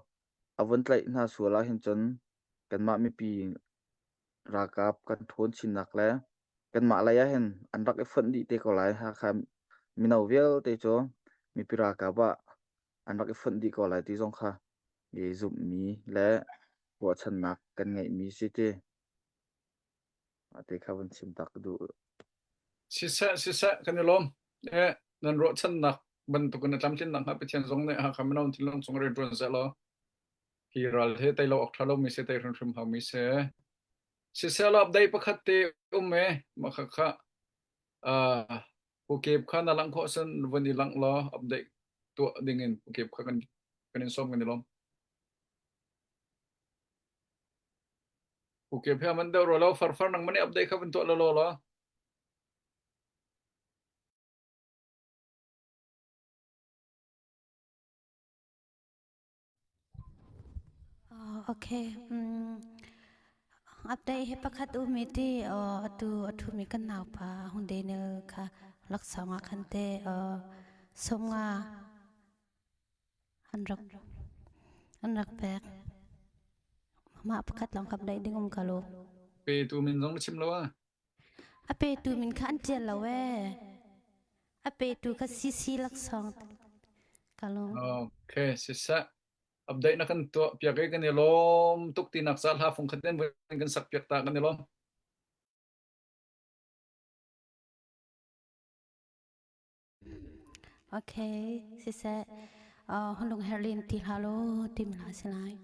a von tlaih hna sual ah hin cun kanmah mipi ralkap kan ṭhawn chinnak le kanmah lei ah hin an rak i fonh dih te ko lai. Hakha mino vialte cu mipi ralkap ah an rak i fonh dih ko lai ti zong kha i zumhmi le ruahchannak kan ngeihmi si ti. Ate kha van chim tak ka duh. Siseh, siseh, kan i lawm. Eh, nan ruahchannak bantukin a tlamtlinnak hnga Pathian zong nih Hakha mino thinlung chung rianṭuan seh law. Hi ral hi tei lo awk ṭha lomi si, tei hrimhrim haumi si. Siseh law, update pakhat te um e, makha kha. Ah, Pu Kep kha na langh khawh sin van i langh law, update tuah dingin Pu Kep kha kan, kan in sawm kan i lawm. Pu Kep hi a man deuh rua lo, farfar nangmah nih update kha van tuah law law law. Ah, okay. Mm, update hi pakhat um i ti, ah, atu a ṭhumi kan naupa Hung Daniel kha laksawng ah khan te, ah, sawmnga an rak, an rak pek. Mah pakhat lawng kha update ding um ka lo. Petu min zong na chim lo ah. A petu min kha an ṭial lo e. A petu kha C C laksawng ka lo. Okay, siseh. Update na kan tuah piak i kan i lawm tuk tinak ca hla fung khat in kan sak piak ta kan i lawm. Okay, siseh. Ah, hun lung herh lin ti hlah law, ti mi hlah si lai.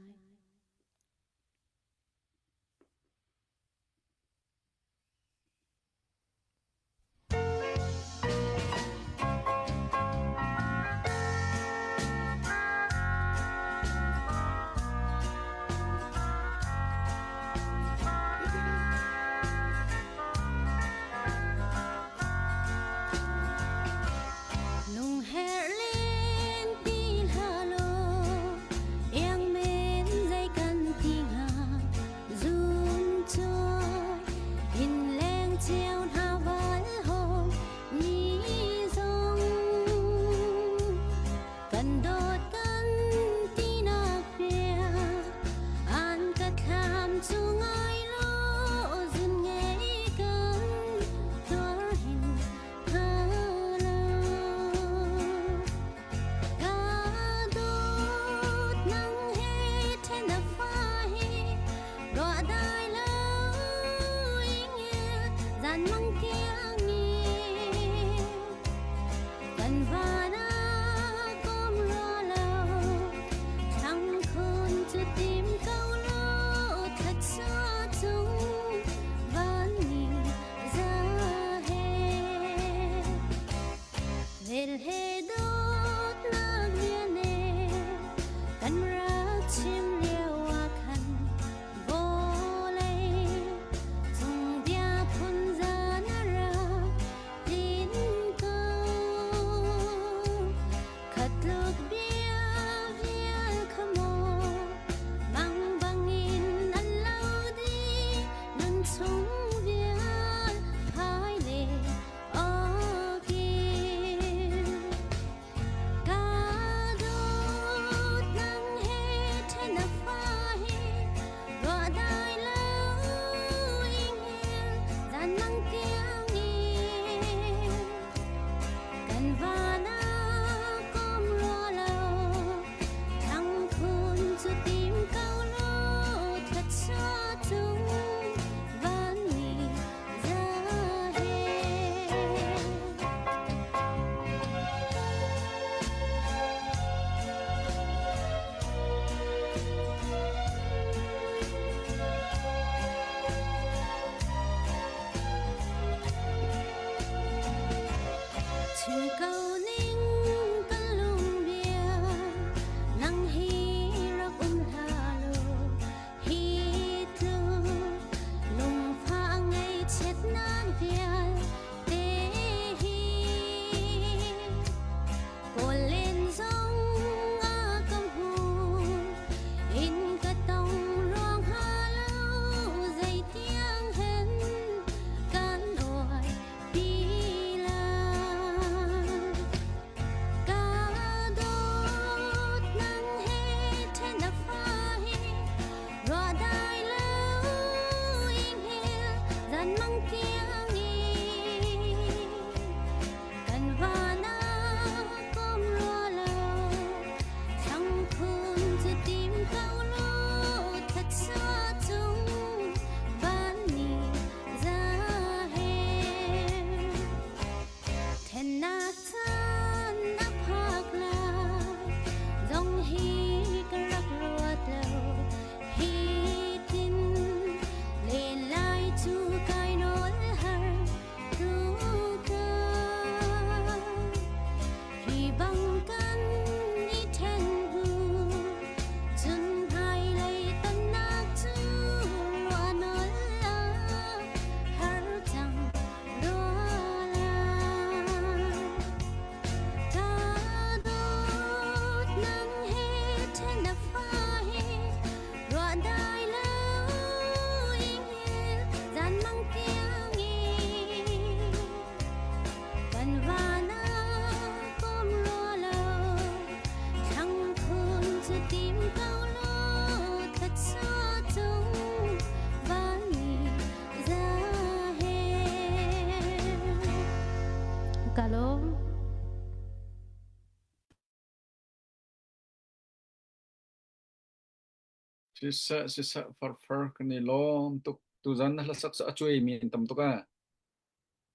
Sisa, sisa, farfar, kan i lawm tuk. Tuzan na hlasak sa a cuai mi tam tuk a.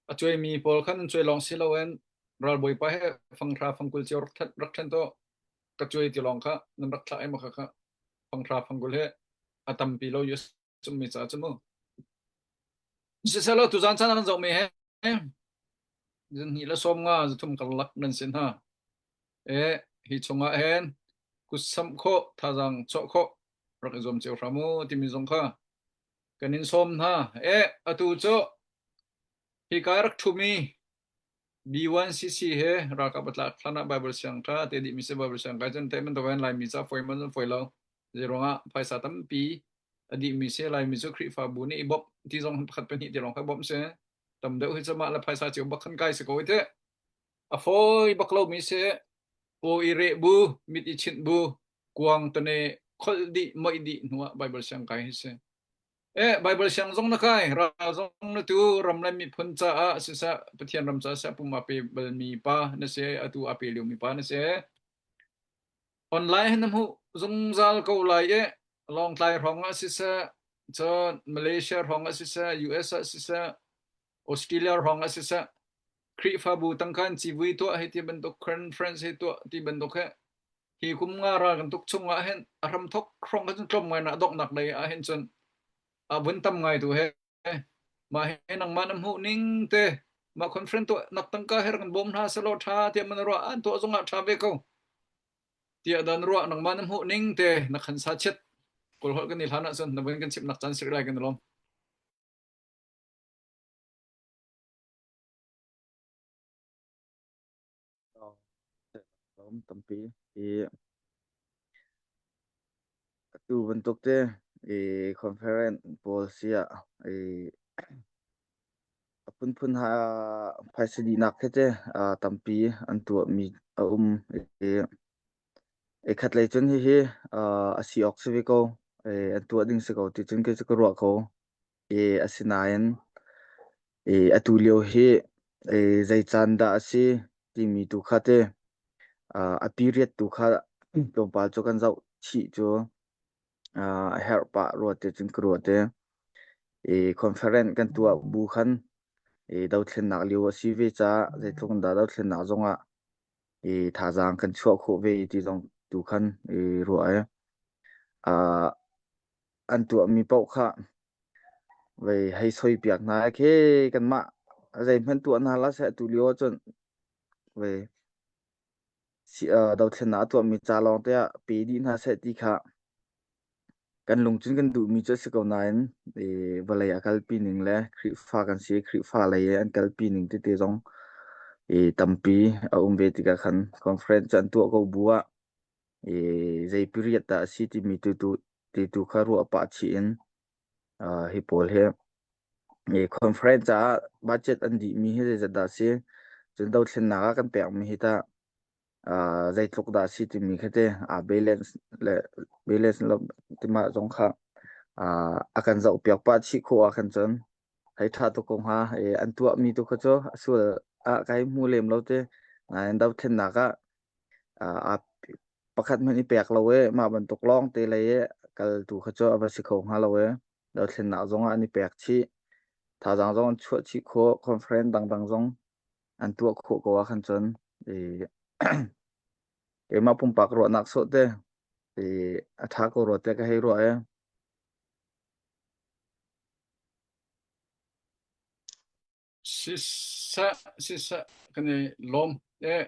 A cuai mi pawl khan an cuai lawng si lo en, ralbawipa he fanghra fangkul cio rak ṭhen, rak ṭhen tawh ka cuai ti lawng kha, nan rak thlah em a kha kha. Fanghra fangkul he a tampi lo, US um mi ca cu mu. Sisa lo, tuzan caan an zoh mi he. Zan hnih le sawm nga, zan thum karlak nan sin ha. E, hi chungah hen, kutsam khawh, thazang chawh khawh, rak i zuam cio hram u, timi zong kha. Kan in sawm hna. E, atu cu, hi kai rak ṭhu mi, B one C C he, ralkap a tlak hlan ah Bible siangtha, te dih mi si Bible siangtha, cun te man to ven Laimi ca fawi man zong fawi lo. Zei ruangah phaisa tampi a dih mi si, Laimi cu Khrihfabu nih i bawmh ti zong pakhat pahnih ti lawng kha bawmh si. Tam deuh hi cu mah le phaisa cio bak khan kai si ko i te. A fawi bak lo mi si, aw i reh bu, mit i chinh bu, kuang tane kholh dih, moih dih hnuah Bible siang kai hi si. Eh, Bible siang zong na kai, ral zong na tu, ram le miphun caah sisa, Pathian ram caah sisa, pum a pe bal mi pa na si, atu a pe lio mi pa na si. Online hin na hmuh zungzal ko lai eh, Lawngtlai hrawng ah sisa, cun Malaysia hrawng ah sisa, US ah sisa, Australia hrawng ah sisa, Khrihfabu tangkan civui tuah hei ti bantuk, conference hei tuah ti bantuk he. Hi kum nga ral kan tuk chungah hin a hramthawk hrawng kha cun tlawm ngaihnak a donghnak lei ah hin cun a vun tam ngai tu he. Mah he nangmah na hmuh ning te, mah conference tuahnak tangka he rak kan bawm hna seh law ṭha tiah man ruah an tuah zongah ṭha ve ko. Tiah dan ruah nangmah na hmuh ning te na khan sa chet. Kul holh kan i hlan ah cun na vun kan chimhnak caan si lai kan i lawm. Lawm tampi i atu bantuk te i conference pawl si ah i a phunphun ha phaisa dihnak he te, aa, tampi an tuahmi a um i, i khat lei cun hihi, aa, a si awk si ve ko, i an tuah ding si ko ti cun kei cu ka ruah ko. I asinain, i atu lio hi, i zei caan dah a si timi tu kha te, aa, a period tu kha tlawmpal cu kan zoh chih cu, aa, a herh pah rua te cun ka ruah te. I conference kan tuah bu khan i dothlennak lio a si ve caah zeitluk dah dothlennak zongah i thazaang kan chuah khawh ve ti zong tu khan i ruah i, aa, an tuahmi paoh kha vei hei soipiak hna khi kanmah zeihmanh tuah hna hlah seh, atu lio ahcun vei si, aa, dothlennak a tuahmi ca lawngte ah pe dih hna seh ti kha kan lungcun kan duhmi cu a si ko nain, i vawlei a kalpi ning le Khrihfa kan si, Khrihfa lei an kalpi ning tete zong i tampi a um ve tikah khan conference cu an tuah ko bu ah i zei period dah a si timi tu, tu, ti tu kha ruah pah chih in, aa, hi pawl hi i conference ah budget an dihmi hi zeizat dah a si, cun dothlennak ah kan pekmi hi tah, aa, zeitluk dah a si timi kha te, aa, balance le balance lo timah zong kha, aa, a kan zoh piak pah chih khawh ah khan cun hei ṭha tuk kong ha, i an tuahmi tu kha cu a sual ah ka hei hmu lem lo te, nain dothlennak ah, aa, aa, pakhat hmanh i pek lo e, mah bantuk lawngte lei e, kal tu kha cu a va si kho hnga lo e, dothlennak zongah an i pek chih, thazaang zong an chuah chih khawh, conference dangdang zong an tuah khawh ko ah khan cun, i, keimah pumpak ruahnak sawh te, i, a ṭha ko rua te ka hei ruah e. Sisa, sisa, kan i lawm. Eh,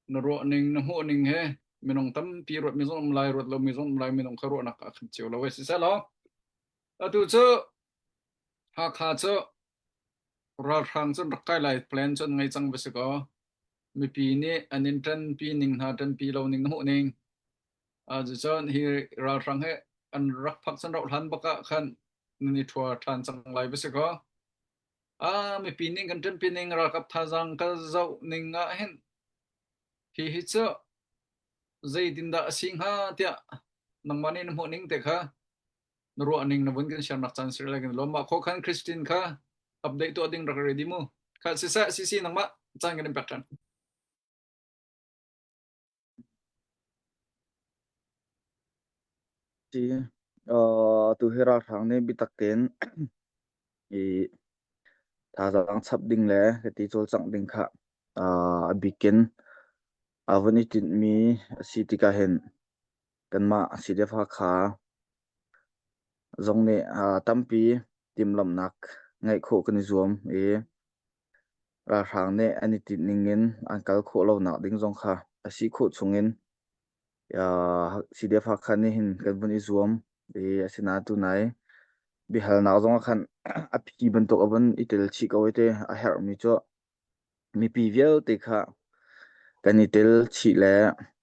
na ruah ning, na hmuh ning he, minung tampi ruat mi zong um lai, ruat lo mi zong um lai, minung kha ruahnak a khan cio lo e, sisa lo. Atu cu, Hakha cu, ralhrang cun rak kai lai plan cun ngei cang va si ko. Mipi nih an in ṭanpi ning hna, ṭanpi lo ning na hmuh ning. Aa, cucun hi ralhrang he an rak phak cun rauh hlan bak ah khan nan i ṭhua ṭhan cang lai va si ko. Aa, mipi nih kan ṭanpi ning, ralkap thazaang ka zoh ning ah hin hihi cu zeitindah a si hnga tiah nangmah nih na hmuh ning te kha na ruah ning na vun kan siarnak caan si lai kan lawm. Mah khawh khan Christine kha update tuah ding rak ready mu. Kha sisa, sisi nangmah caan kan in pek ṭhan. Aa, tu hi ralhrang nih biatak tein i thazang chap ding le ka ti cawlcangh ding kha, aa, a bikin a vun i tinhmi a si tikah hin kanmah C D F Hakha zong nih, aa, tampi timhlamhnak ngeih khawh kan i zuam i ralhrang nih an i tinh ningin an kal khawh lonak ding zong kha a si khawh chungin, aa, C D F Hakha nih hin kan vun i zuam i asinain tunai biahalnak zong ah khan a phi bantuk a vun i tel chih ko i te a herhmi cu mipi vialte kha kan i tel chih le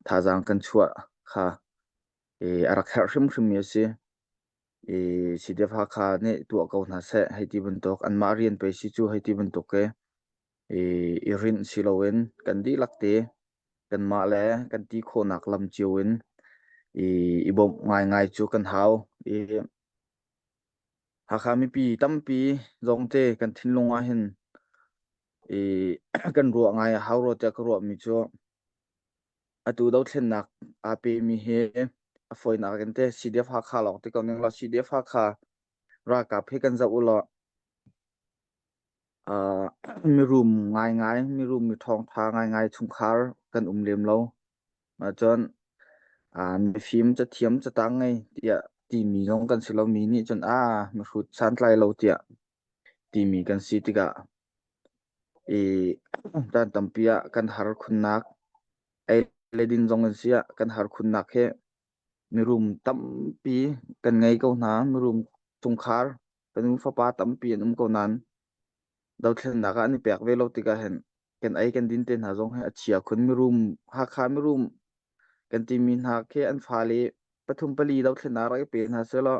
thazang kan chuah kha i a rak herh hrimhrimmi a si. I C D F Hakha nih tuah ko hna seh, hei ti bantuk anmah rian pei si cu hei ti bantuk i, i, i rinh si loin kan dihlak te kanmah le kan ti khawhnak lam cio in i, i bawmh ngaingai cu kan hau. I Hakha mipi tampi zong te kan thinlung ah hin i kan ruah ngai a hau rua tiah ka ruahmi cu atu dothlennak aa pemi hi a fawinak in te C D F Hakha lawng ti ko ning law, C D F Hakha ralkap hi kan zoh u law, aa, mirum ngaingai, mirum mi thawngṭha ngaingai chungkhar kan um lem lo. Mah cun, aa, mifim cathiam catang ngei tiah timi zong kan si lo, mi nih cun, aa, mihrut santlai lo tiah timi kan si tikah i caan tampi ah kan har khunnak, ei le din zong in si ah kan har khunnak he mirum tampi kan ngei ko hna, mirum chungkhar kan um fapa tampi an um ko nain dothlennak ah an i pek ve lo tikah hin kan ei kan din te hna zong he a chia khun mirum, Hakha mirum kan timi hna khi an fale pathum pali dothlennak rak i pe hna sehlaw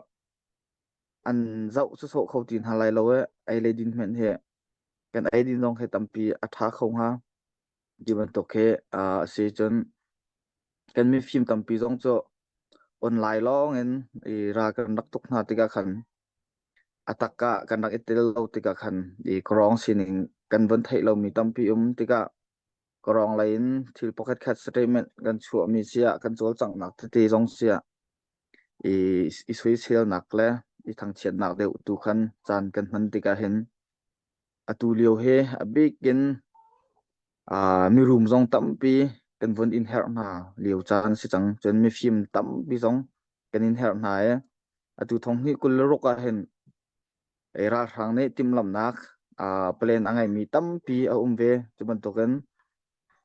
an zoh sawsawh kho ti hna lai lo eh, ei le din hmanh he kan ei din zong he tampi a ṭha kho hnga. Ti bantuk he, aa, a si cun kan mifim tampi zong cu online lawng in i ral kan rak tuk hna tikah khan a tak ah kan rak i tel lo tikah khan i krawng sining kan von theih lomi tampi um tikah krawng lei in thil pakhat khat statement kan chuahmi si ah kan cawlcanghnak tete zong si ah i, i soiselnak le i thangchiatnak deuh tu khan caan kan hman tikah hin atu lio he a bik in, aa, mirum zong tampi kan vun in herh hna lio caan si cang. Cun mifim tampi zong kan in herh hna i atu thonghnih kul le ruk ah hin ei ralhrang nih timhlamhnak, aa, plan a ngeihmi tampi a um ve. Cu bantukin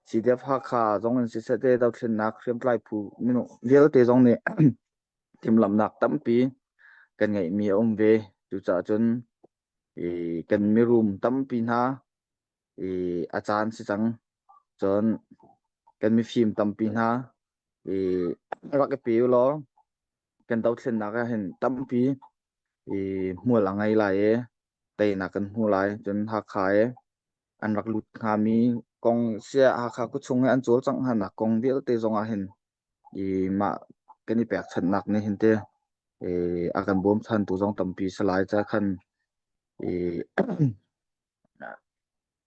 C D F Hakha zong in siseh te dothlennak hriamtlai phu minung vialte zong nih timhlamhnak tampi kan ngeihmi a um ve. Cucaah cun i kan mirum tampi hna i a caan si cang. Cun kan mifim tampi hna i rak i pe u law, kan dothlennak ah hin tampi i hmual a ngei lai i teinak kan hmu lai. Cun Hakha i an rak lut hngami kong si ah Hakha khuachung i an cawlcangh hnanak kong vialte zong ah hin i mah kan i pekchanhnak nih hin te i a kan bawmchantu zong tampi si lai ca khan i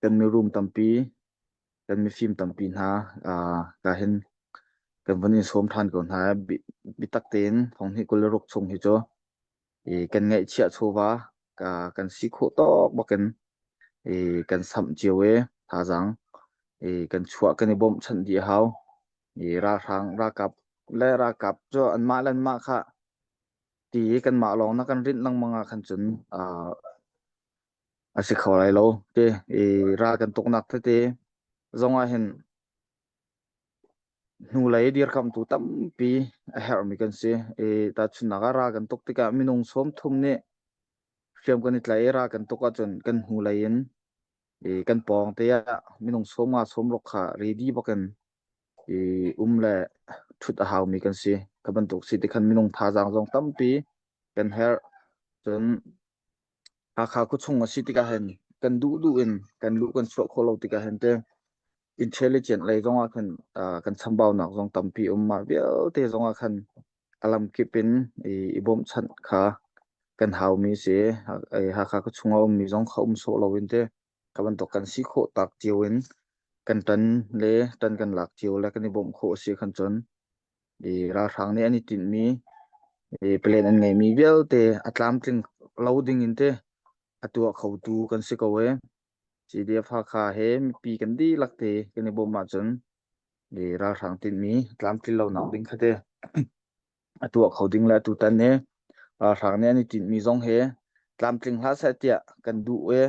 kan mirum tampi, kan mifim tampi hna, aa, ka hin kan vun in sawm ṭhan ko hna. Bi-, biatak tein thonghnih kul le ruk chung hi cu i kan ngaihchiah chawva ka, kan si khawh tawk bakin i kan samh cio i thazang i kan chuah, kan i bawmhchanh dih a hau. I ralhrang, ralkap le ralkap cu anmah le anmah kha ti i kanmah lawng na kan rinh lengmang ah khan cun, aa, a si kho lai lo. Te i ral kan tuknak tete zong ah hin hnulei dirkamhtu tampi a herhmi kan si. I tahchunhnak ah ral kan tuk tikah minung sawmthum nih hriam kan i tlaih i ral kan tuk ahcun kan hnulei in i kan pawngte ah minung sawmnga sawmruk kha ready bakin i um le ṭhut a haumi kan si. Kha bantuk si tikhan minung thazang zong tampi kan herh. Cun Hakha khuachung a si tikah hin kan duhduh in kan luh kan chuah khawh lo tikah hin te intelligent lei zongah khan, aa, kan chambaunak zong tampi um, mah vialte zongah khan a lam kip in i, i bawmhchanh kha kan haumi si. Ha-, i Hakha khuachung a ummi zong kha um sawh lo in te kha bantuk kan si khawh tak cio in kan ṭan le ṭan kan lak cio le kan i bawmh khawh a si khan cun i ralhrang nih an i tinhmi plan an ngeimi vialte a tlamtling lo dingin te a tuah khotu kan si ko e. CDF Hakha he mipi kan dihlak te kan i bawm ahcun ralhrang tinhmi tlamtlin lonak ding kha te a tuah kho ding le atu tan e ralhrang nih an i tinhmi zong he tlamtling hlah seh tiah kan duh e.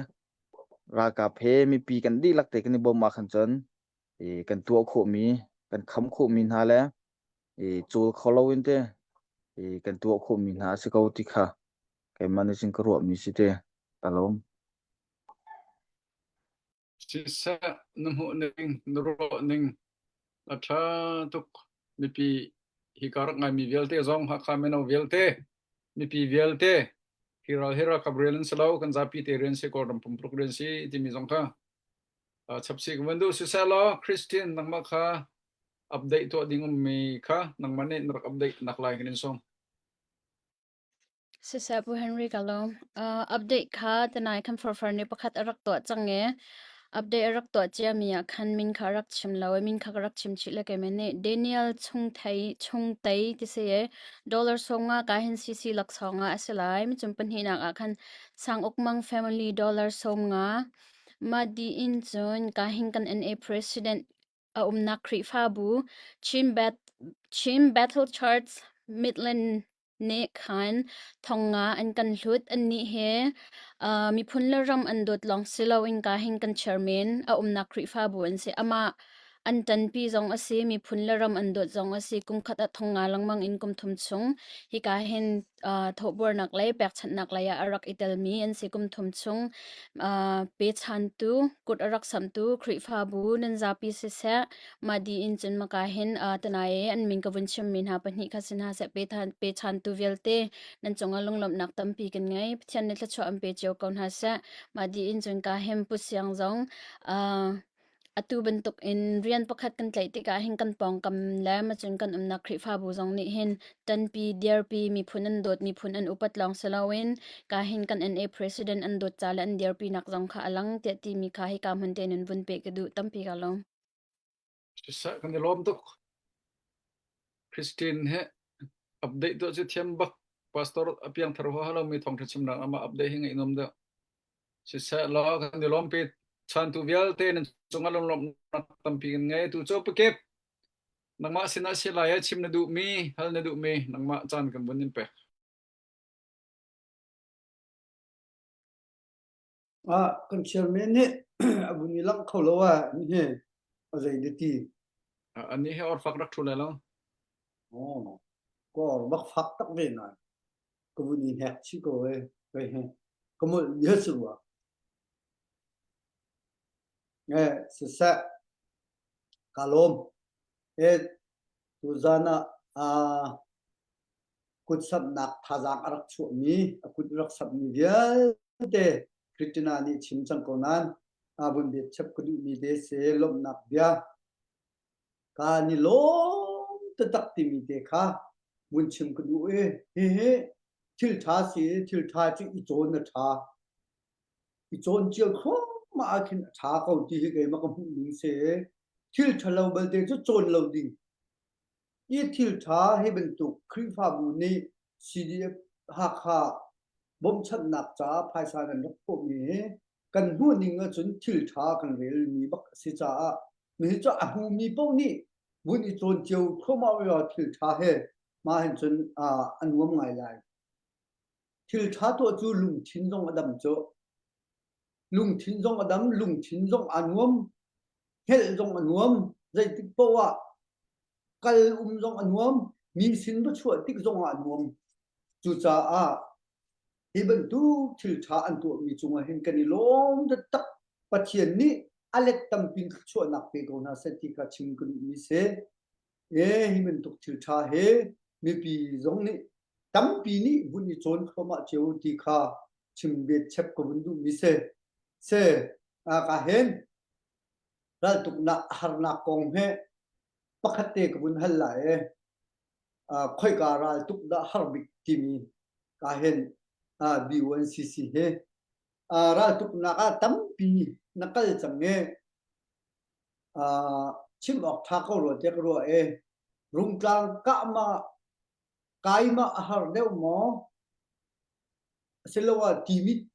Ralkap he mipi kan dihlak te kan i bawm ah khan cun kan tuah khawhmi, kan kham khawhmi hna le cul kho loin te kan tuah khawhmi hna a si ko ti kha keimah nih cun ka ruahmi si te. Ka lawm. Siseh, na hmuh ning, na ruah ning a ṭha tuk. Mipi hi ka rak ngaimi vialte zong, Hakha mino vialte, mipi vialte, hi ral hi ralkap rian an si lo, kan zapi te rian si, Kawlram pumpuluk rian si timi zong kha chapsi ka vun duh. Siseh law, Christian, nangmah kha update tuah ding ummi kha nangmah nih na rak update nak lai kan in sawm. Siseh Pu Henry ka lawm. Update kha tanai khan forfar nih pakhat a rak tuah cang e. Update a rak tuah ciami ah khan min kha a rak chim lo e, min kha ka rak chim chih le keimah nih Daniel Chungthei, Chungtei ti si e. Dollar sawmnga ka hin C C lak sawmnga a si lai. Micun pahnihnak ah khan Sang Ukmang family dollar sawmnga. Mah dih in cun ka hin kan N A president a umnak Khrihfabu Chin, Beth, Chin Bethel Church Midland nih khan thong nga an kan hlut. Annih he miphun le ram an dawt lawng si loin ka hin kan chairman a umnak Khrihfabu an si. Amah an ṭanpi zong a si, miphun le ram an dawt zong a si. Kum khat ah thong nga lengmang in kum thum chung hi ka hin thawhbuarnak lei, pekchanhnak lei ah a rak i telmi an si. Kum thum chung pechantu, kut a rak samtu Khrihfabu nan zapi siseh, mah dih in cun maka hin tanai an min ka vun chimmi hna pahnih kha si hna seh, pechantu vialte nan cungah lunglawmhnak tampi kan ngei. Pathian nih thluachuah an pe cio ko hna seh. Mah dih in cun ka hin Pu Siang zong atu bantuk in rian pakhat kan tlaih tikah hin kan pawngkam le macun kan umnak Khrihfabu zong nih hin ṭanpi, dirpi, miphun an dawt, miphun an upat lawng si loin ka hin kan N A president an dawt ca le an dirpinak zong kha a lang tiah timi kha hi ka hmun tein vun peh ka duh. Tampi ka lawm. Siseh, kan i lawm tuk. Christian he update tuah cu thiam bak. Pastor a piangthar huaha lomi thawngṭha chimnak amah update hi ngeih nuam deuh. Siseh law, kan i lawmpi chantu vialte nan cungah lunglawmhnak tampi kan ngei. Tu cu pakip, nangmah sinah si lai ah chim na duhmi, hal na duhmi, nangmah caan kan vun in pek. Ah, kan chairman nih a vun i langh kho lo ah, nih he a zei dih ti. Anih he or fak rak ṭhu lai lo. Aw, ka or bak fak tak ve nain ka vun i hnek chih ko e, ka he ka molh bia si rua. Eh, siseh, ka lawm. Eh, tuzan ah, ah, kutsamhnak thazaang a rak chuahmi, a kut rak samhmi vialte Christina nih chim cang ko nain, aa, vun bia chap ka duhmi te si lawmhnak bia. Kan i lawm taktak timi te kha vun chim ka duh i, hihi thil ṭha si, thil ṭha cu i cawn a ṭha. I cawn cio hrawmah ah khin a ṭha ko ti hi keimah ka hmuh ning si. Thil ṭha lo belte cu cawn lo ding. I thil ṭha hi bantuk Khrihfabu nih C D F Hakha bawmchanhnak caah phaisa nan rak khawhmi hi kan hmuh ning ahcun thil ṭha kan relmi bak a si caah, mi hi cu a hmumi paoh nih vun i cawn cio hrawmah ve thil ṭha he mah hin cun, aa, a nuam ngai lai. Thil ṭha tuah cu lungthin zong a dam cu. Lungthin zong a dam, lungthin zong a nuam, hngelh zong a nuam, zeitik paoh ah kal um zong a nuam, mi sin va chuah tik zong a nuam. Cucaah hi bantuk thil ṭha an tuahmi cungah hin kan i lawm taktak. Pathian nih a let tampi in thluachuahnak pe ko hna seh ti ka chim ka duhmi si. E, hi bantuk thil ṭha he mipi zong nih tampi nih vun i cawn hrawmah cio ti kha chim bet chep ka vun duhmi si. Si, a ka hen raltuknak a harnak kong he pakhat te ka vun hal lai e. Aa, khoika raltuk dah har bik timi ka hen, aa, B O N C C he, aa, raltuknak ah tampi na kal cang e. Aa, chim awk ṭha ko rua tiah ka ruah e. Rungtlang kahmah kai mah a har deuh maw? Asiloah Timit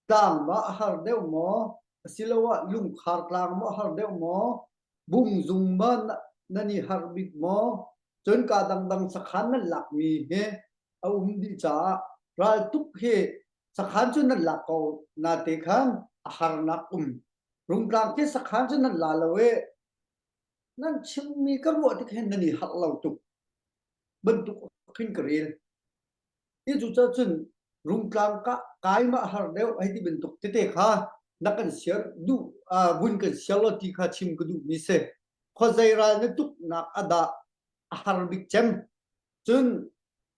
tlang mah a har deuh maw? Asiloah Lungkhar tlang mah a har deuh maw? Bungzung mah na, nan i har bik maw? Cun ka dangdang sakhan nan lakmi hi a um dih caah raltuk hi sakhan cu nan lak ko, nate khan a harnak um. Rungtlang khi sakhan cu nan la lo i nan chimmi ka ruah tik hin nan i harh lo tuk bantuk khin ka rel. I cucaah cun rungtlang ka, kai mah a har deuh hei ti bantuk tete kha na kan siar duh, aa, vun kan siar lo ti kha chim ka duhmi si. Khuazei ral na tuknak a dah a har bik cem. Cun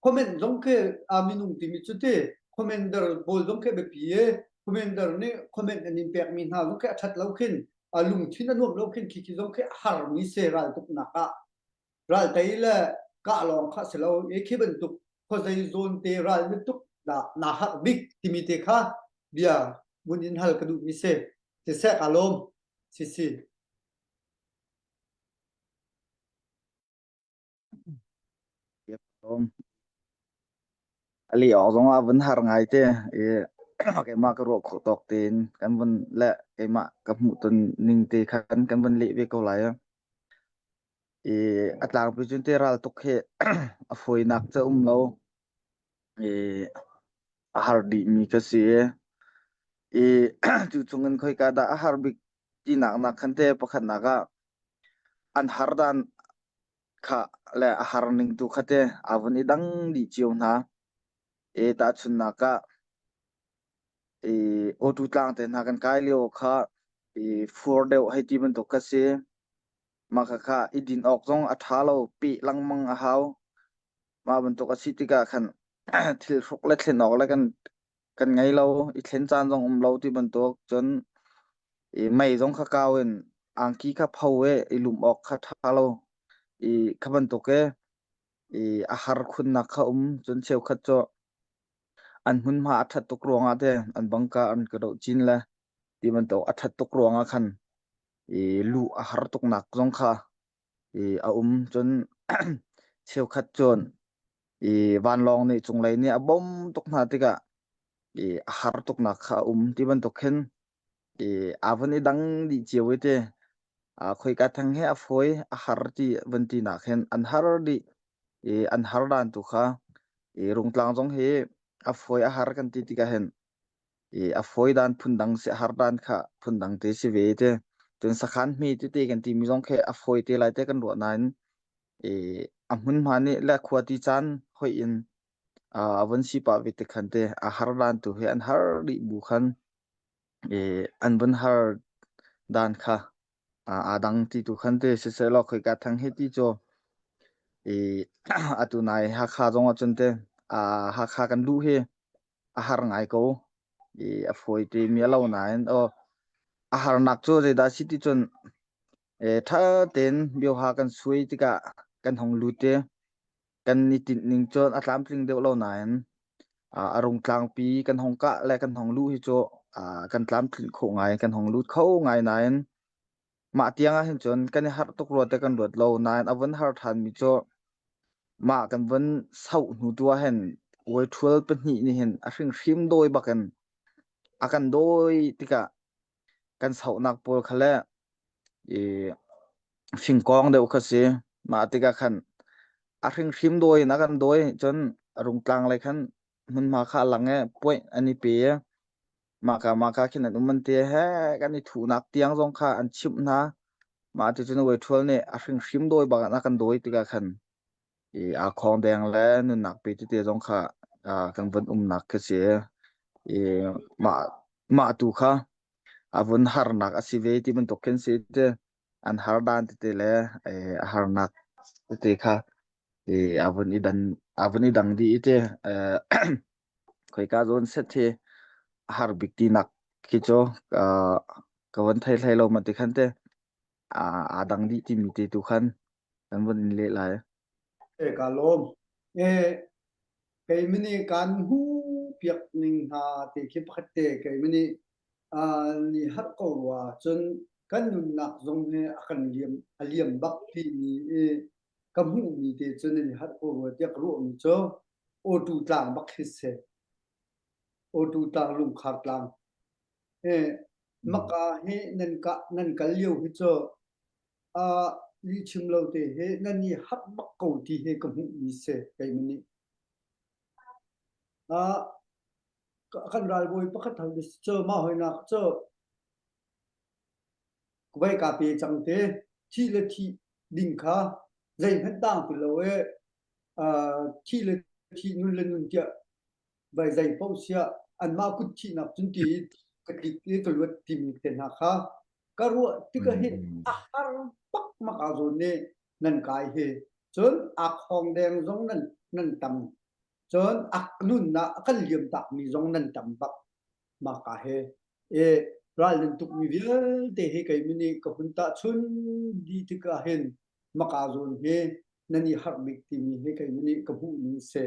comment zong khi, aa, minung timi cu ti, commenter pawl zong khi a biapi i, commenter nih comment an in pekmi hna zong khi a ṭhat lo khin, aa, lungthin a nuam lo khin, khi khi zong khi a harmi si raltuknak ah. Raltei le kah lawng kha si lo i, khi bantuk khuazei zawn te ral na tuk dah na harh bik timi te kha bia vun in hal ka duhmi si. Siseh, ka lawm. Sisi. Yep, um, a lih awk zong ah vun har ngai te, i, keimah ka ruah khawh tawk tein kan vun le keimah ka hmuh ton ning te khan kan vun leh ve ko lai. I, a tlangpi cun te raltuk hi a fawinak cu a um lo. I, a har dihmi ka si. I, cu chungin khoika dah a har bik tinak nak khan te pakhatnak ah an har dan kha le a har ningtu kha te a vun i dang dih cio hna. I, tahchunhnak ah, i, O two tlang te hna kan kai lio kha, i, fur deuh hei ti bantuk ka si. Mah kha kha i din awk zong a ṭha lo, peh lengmang a hau. Mah bantuk a si tikah khan thil hruk le thlen awk le kan, kan ngei lo, i thlen caan zong um lo ti bantuk. Cun i mei zong kha kau in angki kha pho i, i lum awk kha ṭha lo, i kha bantuk i, i a har khunnak kha um. Cun cheukhat cu an hmunhma a ṭhat tuk ruangah te an bangka an ka doh cin le ti bantuk a ṭhat tuk ruangah khan i luh a har tuknak zong kha i a um. Cun cheukhat cun i vanlawng nih cunglei nih a bawm tuk hna tikah i a har tuknak kha a um ti bantuk khin i a vun i dang dih cio i ti. A, khoika thang hi a fawi a har ti vun tinak hin an har dih i an har dan tu kha i rungtlang zong hi a fawi a har kan ti tikah hin i a fawi dan phundang si, a har dan kha phundang te si ve te. Cun sakhan hme tete kan timi zong khi a fawi te lai te kan ruah nain i a hmunhma nih le khua ti caan hoih in, aa, a vun si pah ve te khan te a har dan tu hi an har dih bu khan i an vun har dan kha, aa, a dang ti tu khan te siseh law khoika thang hi ti cu i atu nai Hakha zong ahcun te, aa, Hakha kan luh hi a har ngai ko. I a fawi te mi a lo nain, aw, a harnak cu zeidah si ti cun, e, ṭha tein bioha kan suai tikah kan hong lut i kan i tinh ning cun a tlamtling deuh lo nain, a, a rungtlangpi kan hong kah le kan hong luh hi cu, a, kan tlamtlinh khawh ngai, kan hong lut kho ngai nain, mah tiang ah hin cun kan i harh tuk rua te kan ruat lo nain a vun har ṭhanmi cu mah kan vun sauh hnu tu ah hin uaithual pahnih nih hin a hringhrim dawi bak in a kan dawi tikah kan sauhnak pawl kha le i fingkawng deuh kha si. Mah tikah khan a hringhrim dawi in a kan dawi cun a rungtlang lei khan hmunhma kha a lang i puaih an i pe. Maka maka khin an um an ti he kan i thuhnak tiang zong kha an chimh hna. Mah ti cun uaithual nih a hringhrim dawi bak in a kan dawi tikah khan i aa khawng deng le nunnak pe tete zong kha, aa, kan vun umnak kha si. I mah, mah tu kha a vun harnak a si ve ti bantuk khin si te, an har dan tete le, e, a harnak tete kha i a vun i dan, a vun i dang dih i te, e, khoika zawn set hi a har bik tinak khi cu, aa, ka van thei hlei lo mah ti khan te, aa, aa dang dih timi te tu khan kan van in leh lai. E, ka lawm. E, keimah nih kan hmuh piak ning hna te khi pakhat te keimah nih, aa, ni harh ko rua cun kan nunnak zong hi a kan liam, a liam bak timi i ka hmuhmi te cu nan i harh ko rua tiah ka ruahmi cu Awtu tlang bak hi si. Awtu tlang, Lungkhar tlang. Eh, maka hi nan ka, nan kal lio hi cu, aa, lihchim lo te hi nan i harh bak ko ti hi ka hmuhmi si, keimah nih. Aa, ka, kan ralbawi pakhat hal si cu, mah hoinak cu, ka vai ka pe cang te, thih le thih ding kha zeihmanh tang ti lo e, aa, thih le thih, nun le nun tiah vai zei paoh si ah, anmah kut thihnak cun ti ka tlik i ka luat timi te hna kha ka ruah tikah hin a har bak maka zawn nih nan kai hi. Cun a khawng deng zong nan, nan tam. Cun a nunnak a kan liamtakmi zong nan tam bak maka hi. E, ral nan tukmi vialte hi keimah nih ka hun tahchun dih tikah hin maka zawn hi nan i harh bik timi hi keimah nih ka hmuh ning si.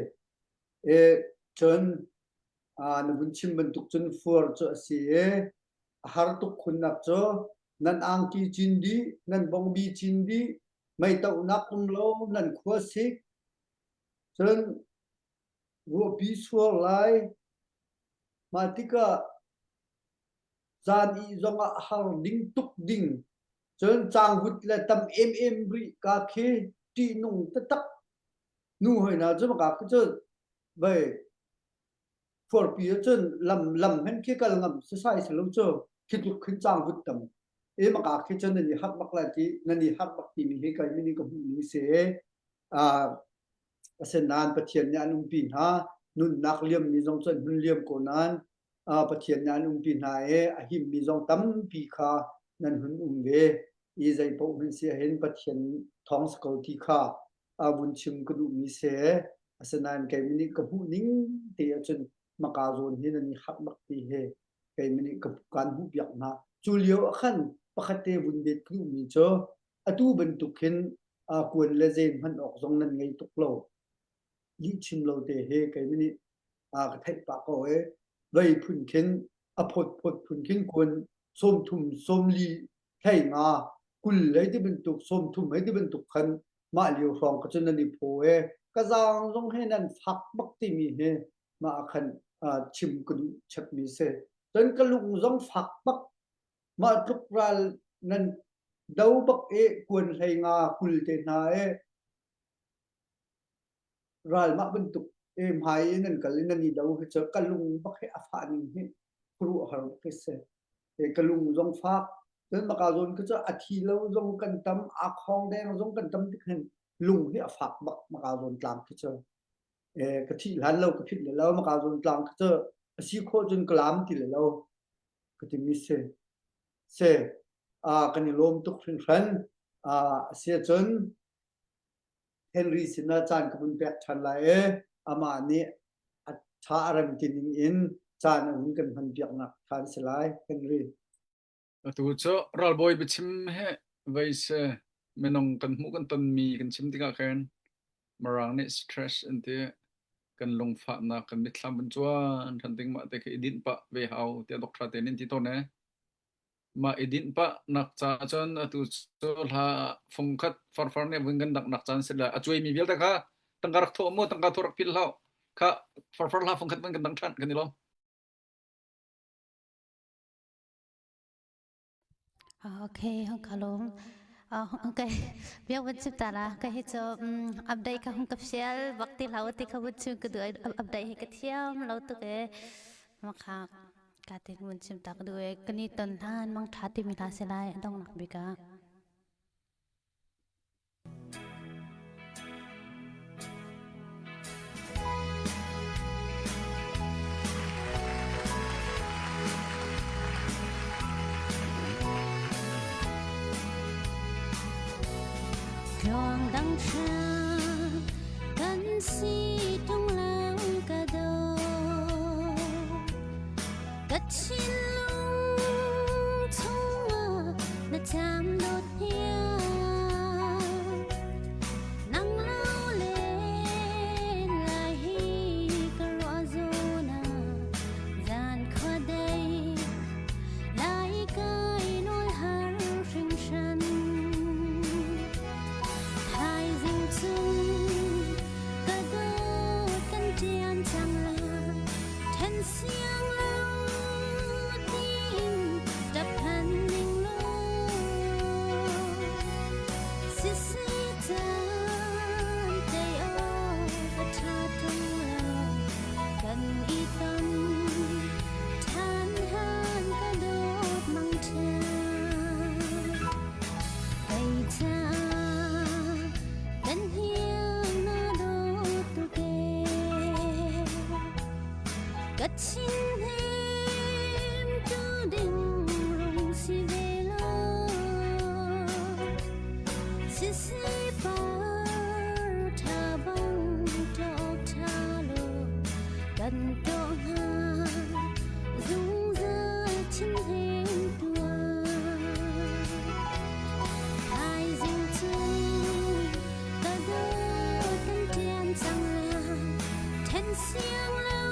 E, cun, aa, na vun chim bantuk cun fuar cu a si e, a har tuk khunnak cu nan angki cin dih, nan bongbi cin dih, meitohnak um lo, nan khua sik, cun ruahpi sual lai. Mah tikah zan i zongah har ding tuk ding. Cun cangvut le tam em em rih ka khi ṭihnung taktak nu hoi hna cu maka khi cu vai fuarpi ahcun lam, lam hmanh khi kal ngam sasai si lo cu khi tluk khin cangvut tam. E, maka khi cu nan i harh bak lai ti, nan i harh bak timi hi keimah nih ka hmuh ning si. Aa, asinain Pathian nih an umpi hna, nunnak liammi zong cu an hun liam ko nain, aa, Pathian nih an umpi hna i a himmi zong tampi kha nan hun um ve i, zei paoh hmanh si ahhin Pathian thawng si ko ti kha, aa, vun chim ka duhmi si. Asinain keimah nih ka hmuh ning te ahcun maka zawn hi nan i harh bak ti hi keimah nih ka, kan hmuhpiak hna. Cu lio ah khan pakhat te vun bet ka duhmi cu atu bantuk hin, aa, kuan le zen hman awk zong nan ngei tuk lo. Lihchim lo te hi keimah nih, aa, ka theih pah ko e. Vai phun khin, a phawt phawt phun khin kuan sawmthum, sawmli, hleinga, kul hei ti bantuk, sawmthum hei ti bantuk khan mah lio hrawng ka cun nan i phaw e. Ka zaang zong he nan fak bak timi he mah a khan, aa, chim ka duh chetmi si. Cun ka lung zong fak bak, mah tluk ral nan do bak e, kuan hleinga kul te hna e, ral mah bantuk e, hmai e nan kal i nan i do hi cu ka lung bak he a fah ning hi ka ruah har bak hi si. E, ka lung zong fak, cun maka zawn ka cu a thi lo zong kan tam, a khawng deng zong kan tam tik hin lung hi a fak bak maka zawn tlang khi cu. E, ka thih hlan lo, ka philh le lo, maka zawn tlang khi cu a si khawh cun ka lam ti le lo ka timi si. Si, aa, kan i lawm tuk hringhran, aa, a si ahcun Henry sinah caan ka vun pek ṭhan lai e, amah nih a ṭha a rem ti ning in caan a vun kan hman piaknak ṭhan si lai, Henry. Atu cu ralbawi biachim he vai si, minung kan hmuh kan tonmi kan chim tikah khan Mirang nih stress an ti, kan lungfahnak, kan mitthlam an cuan ṭhan ding mah te khi i dinh pah ve hau, tiah doctor te nih an ti tawn e. Mah i dinh pahnak ca cun atu cu hla fungkhat farfar nih vun kan danghnak caan si lai. A cuaimi vialte kha tangka rak thawh maw, tangka thawh rak philh hlah kha, farfar hla fungkhat vun kan dang ṭhan kan i lawm. Ah, ok, hong ka lawm. Ah, ok, biak vun chim ta la. Ka hi cu, um, update ka hong ka fial bak ti hlah u ti ka vun chim ka duh, update hi ka thiam lo tuk e. Mah kha ka ti vun chim ta ka duh e. Kan i ton hlan mang ṭha timi hla si lai, a donghnak bik ah. Tluang dang ṭha kan si tung lang ka daw. Ka thinlung chungah na cam dawt hna. Nang lo len lai hi ka ruah zawn ah, zan khuadei lai kai nawl har hringhran. Thaizing Hnemtu ding rung si ve lo. Sisi par tha bang tawk tha lo. Kan tawh hnga zungzal chin hnemtu a. Thaizing cun ka dawt kan ṭian cang a, then siang lo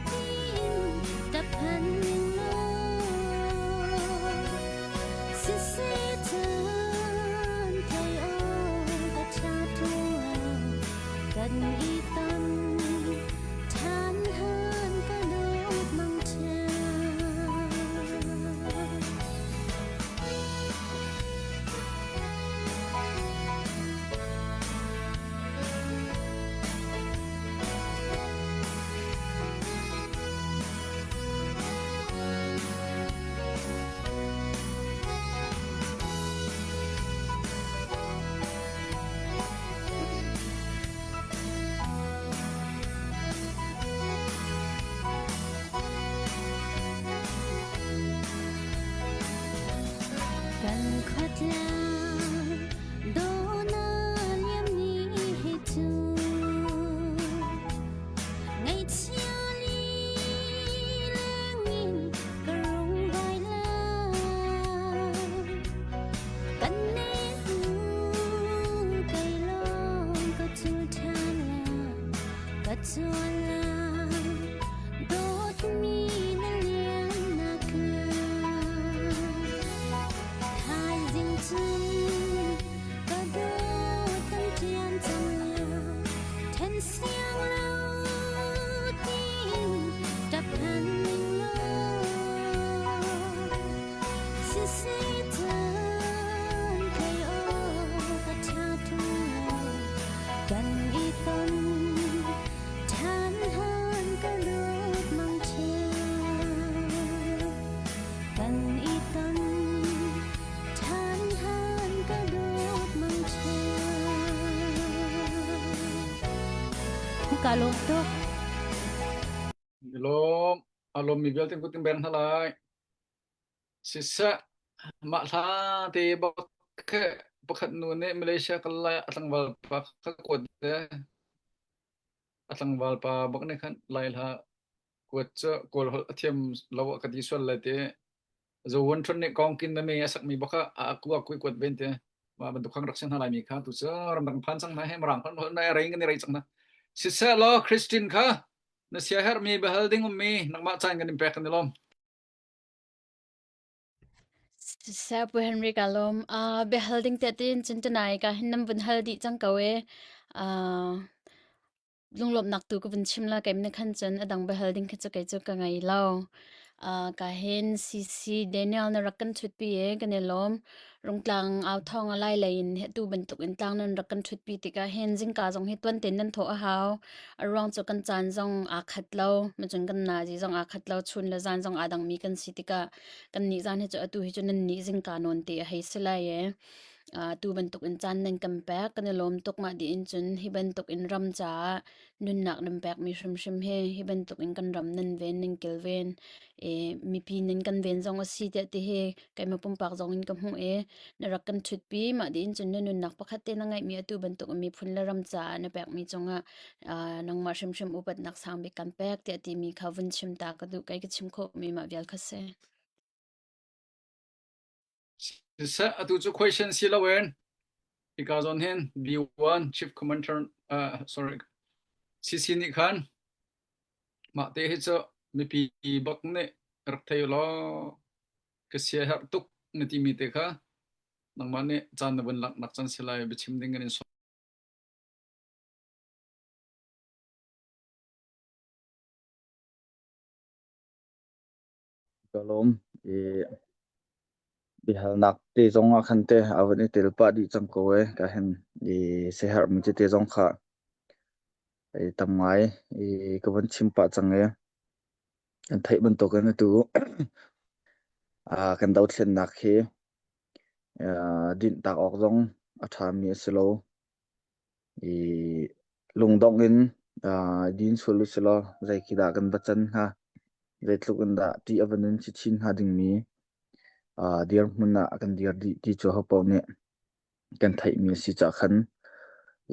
tiin ṭap hman ning lo. Siseh cun thei aw ka ṭha ṭung lo, kan i ton ṭhan hlan ka dawt mang ṭha. Kan khuatlang dawhna liammi hi cu, ngaihchia li lengin ka rung vai lai. Kan neh hnu kei lawng ka cul ṭhan lai. Ka cuan lai dawtmi na liannak a, thaizing cun ka dawt kan ṭian cang lai. Then siang lo tiin ṭap hlan ning lo. Siseh cun thei aw ka ṭha ṭung lo, kan i ton ṭhan hlan ka dawt mang ṭha. Kan i ton ṭhan hlan ka dawt mang ṭha. Ka lawm tuk. Lawm, a lawmmi vialte kut in beng hna lai. Siseh, mah hla te bak he pakhat nu nih Malaysia kal lai a tlangval pa kha kuat te. A tlangval pa bak nih khan Lai hla kuat cu Kawl holh a thiam lo ah ka ti sual lai te. Zo Won Ṭhon nih kawngkin meme a sakmi bak ah a ku a kui kuat ven te. Mah bantuk khan rak si hna laimi kha tu cu ramdang phan cang hna he, Mirang holh holh na rei kan i rei cang hna. Siseh law Christine kha na siaherhmi biahal ding ummi nangmah caan kan in pek kan i lawm. Siseh Pu Henry ka lawm. Ah, biahal ding te tiin cun tunai ka hin nan vun hal dih cang ko e. Ah, lunglawmhnak tu ka vun chim la, keimah nih khan cun a dang biahal ding khi cu kei cu ka ngei lo. Ah, ka hin C C Daniel na rak kan ṭhutpi e, kan i lawm. Rungtlang au thawng a lai lei in hi atu bantuk in tlang nan rak kan ṭhutpi tikah hin zingka zong hi tuan tein nan thawh a hau. A ruang cu kan caan zong aa khat lo, macun kan nazi zong aa khat lo, chun le zan zong aa dangmi kan si tikah kannih zan hi cu atu hi cu nannih zingka nawn te a hei si lai e. Aa, tu bantuk in caan nan kan pek, kan i lawm tuk mah dih in cun hi bantuk in ram caah nunnak nan pekmi hrimhrim hi, hi bantuk in kan ram nan ven, nan kilven, e, mipi nan kan ven zong a si tiah ti hi keimah pumpak zong in ka hmuh e. Na rak kan ṭhutpi mah dih in cun na nunnak pakhat te na ngeihmi atu bantuk in miphun le ram caah na pekmi cungah, aa, nangmah hrimhrim upatnak sang bik kan pek tiah timi kha vun chim ta ka duh, kei ka chim khawhmi mah vial kha si. Siseh, atu cu question si lo in, hika zawn hin B one Chief Commander, ah, sorry, C C nih khan mah te hi cu mipi bak nih rak thei u law, ka siaherh tuk na timi te kha nangmah nih caan na vun langhnak caan si lai, biachim ding kan in sawm. Ka lawm, i biahalnak te zong ah khan te a van i tel pah dih cang ko e, ka hin i siaherhmi te zong kha i tam ngai i ka van chim pah cang e. Kan theih bantukin atu, aa, kan dothlennak hi, aa, dinhtak awk zong a ṭhami a si lo. I lungdongh in, aa, din sual u sih law, zeikhidah kan va can hnga, zeitluk in dah ṭih a va nun si chin hna dingmi, aa, dirhmun ah kan dir dih ti cu ahopaoh nih kan theihmi a si caah khan,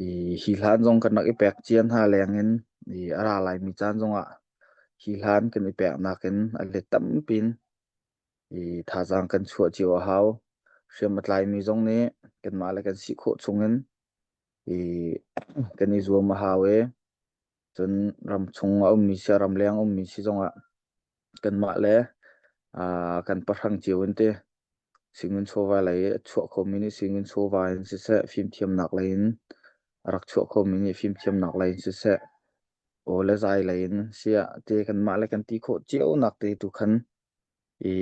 i, hi hlan zong kan rak i pek cia hna leng in, i, a ra laimi caan zongah hi hlan kan i pek nakin a let tampi in, i, thazaang kan chuah cio a hau. Hriam a tlaimi zong nih kanmah le kan sih khawh chungin, i, kan i zuam a hau i, cun ram chung a ummi si, ram leng a ummi si zongah kanmah le, aa, kan pahrang cio in te, singin chawva lei a chuah khomi nih singin chawva in siseh, fimthiamnak lei in a rak chuah khomi nih fimthiamnak lei in siseh, aw le zai lei in si ah te kanmah le kan ti khawh cio nak te tu khan, i,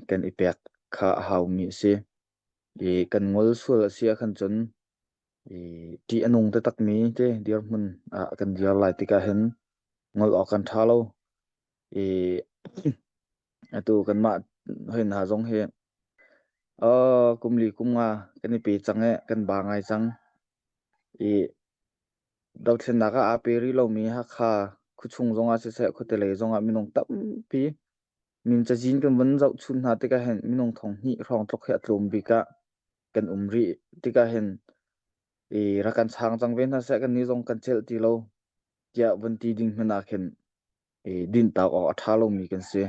kan i pek kha a haumi a si. I, kan ngol sual a si ah khan cun, i, ṭih a nung taktakmi te dirhmun ah kan dir lai tikah hin ngol awk kan ṭha lo. I, atu kanmah hoi hna zong hi, aa, kum li kum nga kan i pe cang i kan ba ngai cang. I, dothlennak ah aa pe rih lomi Hakha khuachung zongah siseh, khuatelei zongah minung tampi min cazin kan van zoh chun hna tikah hin minung thong hnih hrawng tluk hi a tlawm bik ah kan um rih tikah hin, i, rak kan chang cang ve hna seh, kannih zong kan celh ti lo tiah van ti ding hmanh ah khin, i, dinh tawk awk a ṭha lomi kan si.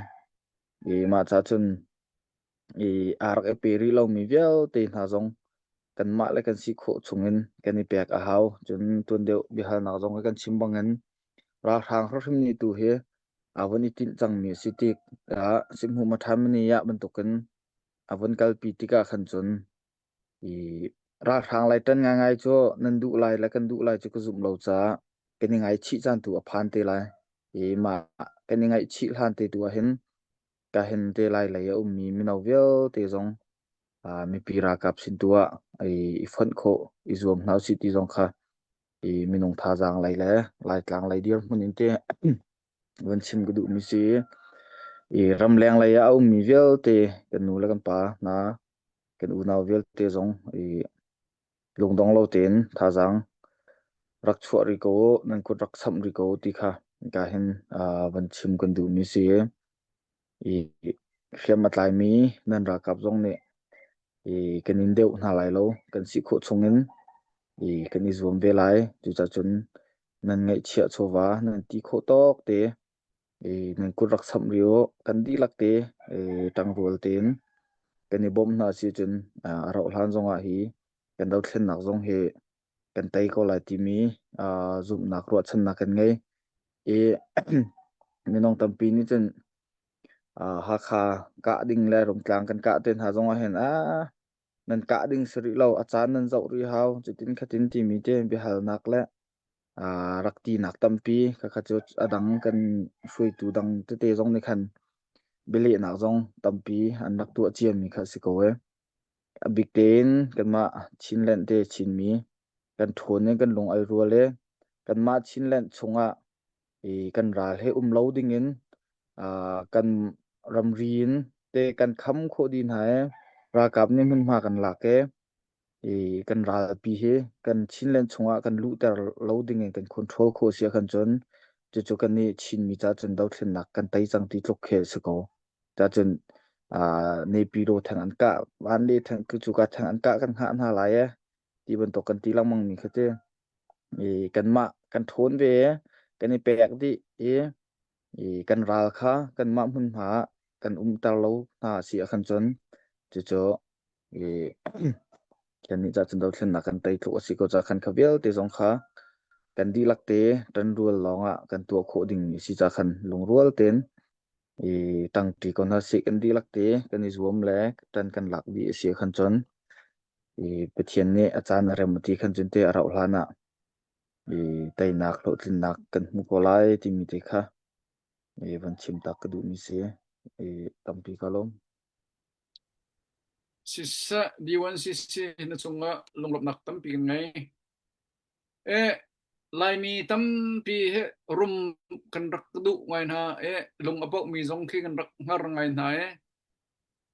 I, mah ca cun, i, aa rak i pe rih lomi vialte hna zong kanmah le kan sih khawh chungin kan i pek a hau. Cun tuan deuh biahalnak zong hi kan chim bangin ralhrang hrimhrim nih tu hi a van i tinh cangmi a si tik ah, sihmuh maṭhan mani ah bantukin a van kalpi tikah khan cun, i, ralhrang lai ṭan ngaingai cu nan duh lai le kan duh lai cu ka zumh lo caah kan i ngaihchih caan tu a phan te lai. I, mah kan i ngaihchih hlan te tu ah hin ka hin te lai lei a ummi mino vialte zong, aa, mipi ralkap sin tu ah i, i fonh khawh, i zuam hna usih ti zong kha, i, minung thazaang lei le Laitlang lei dirhmun in te van chim ka duhmi si. I, ramleng lei ah a ummi vialte, kan nu le kan pa hna, kan unau vialte zong, i, lungdong lo tein thazaang rak chuah rih ko, nan kut rak samh rih ko ti kha ka hin, aa, van chim kan duhmi si. I, hriam a tlaimi nan ralkap zong nih, i, kan in deuh hna lai lo, kan sih khawh chungin, i, kan i zuam ve lai. Cucaah cun nan ngaihchiah chawva nan ti khawh tawk te, i, nan kut rak samh rih u, kan dihlak te, i, ṭangrual tein kan i bawmh hna a si cun, aa, a rauh hlan zongah hi kan dothlennak zong hi kan tei ko lai timi, aa, zumhnak ruahchannak kan ngei. I, minung tampi nih cun, aa, Hakha kah ding le Rumtlang kan kah te hna zongah hin, aa, nan kah ding si rih lo, a caan nan zoh rih hau, cutin khatin timi te biahalnak le, aa, rak tinak tampi, kha kha cu a dang kan hruaitu dang tete zong nih khan bialehnak zong tampi an rak tuah ciami kha a si ko e. A bik tein kanmah Chinland te Chinmi kan ṭhawn in kan lung ai rual e. Kanmah Chinland chungah i kan ral he um lo dingin, aa, kan ramri in te kan kham khawh dih hna e. Ralkap nih hmunhma kan lak e. I kan ralpi hi kan Chinland chungah kan luhter lo dingin kan control khawh a si ah khan cun, cucu kannih Chinmi ca cun dothlennak kan tei cang ti tluk khi a si ko. Ca cun, aa, Naypyidaw theng an kah, Mandalay theng, cucu ka theng an kah kan hngah hna lai e, ti bantuk kan ti lengmangmi kha te. I kanmah kan ṭhawn ve, kan i pek dih i, i kan ral kha kanmah hmunhma ah kan umter lo hna a si ah khan cun, cucu i, kannih ca cun dothlennak kan tei tluk a si ko caah khan kha vialte zong kha kan dihlak te ṭanrual lawngah kan tuah khawh dingmi a si caah khan lungrual tein i ṭangṭi ko hna sih, kan dihlak te kan i zuam le ṭan kan lak dih a si ah khan cun, i Pathian nih a caan a rem a ti khan cun te a rauh hlan ah i teinak, hlawhtlinnak kan hmu ko lai timi te kha i van chim tak ka duhmi si. I tampi ka lawm. Siseh, D one C C na cungah lunglawmhnak tampi kan ngei. Eh, Laimi tampi he rum kan rak duh ngai hna, eh, lung a pauhmi zong khi kan rak hngar ngai hna, eh.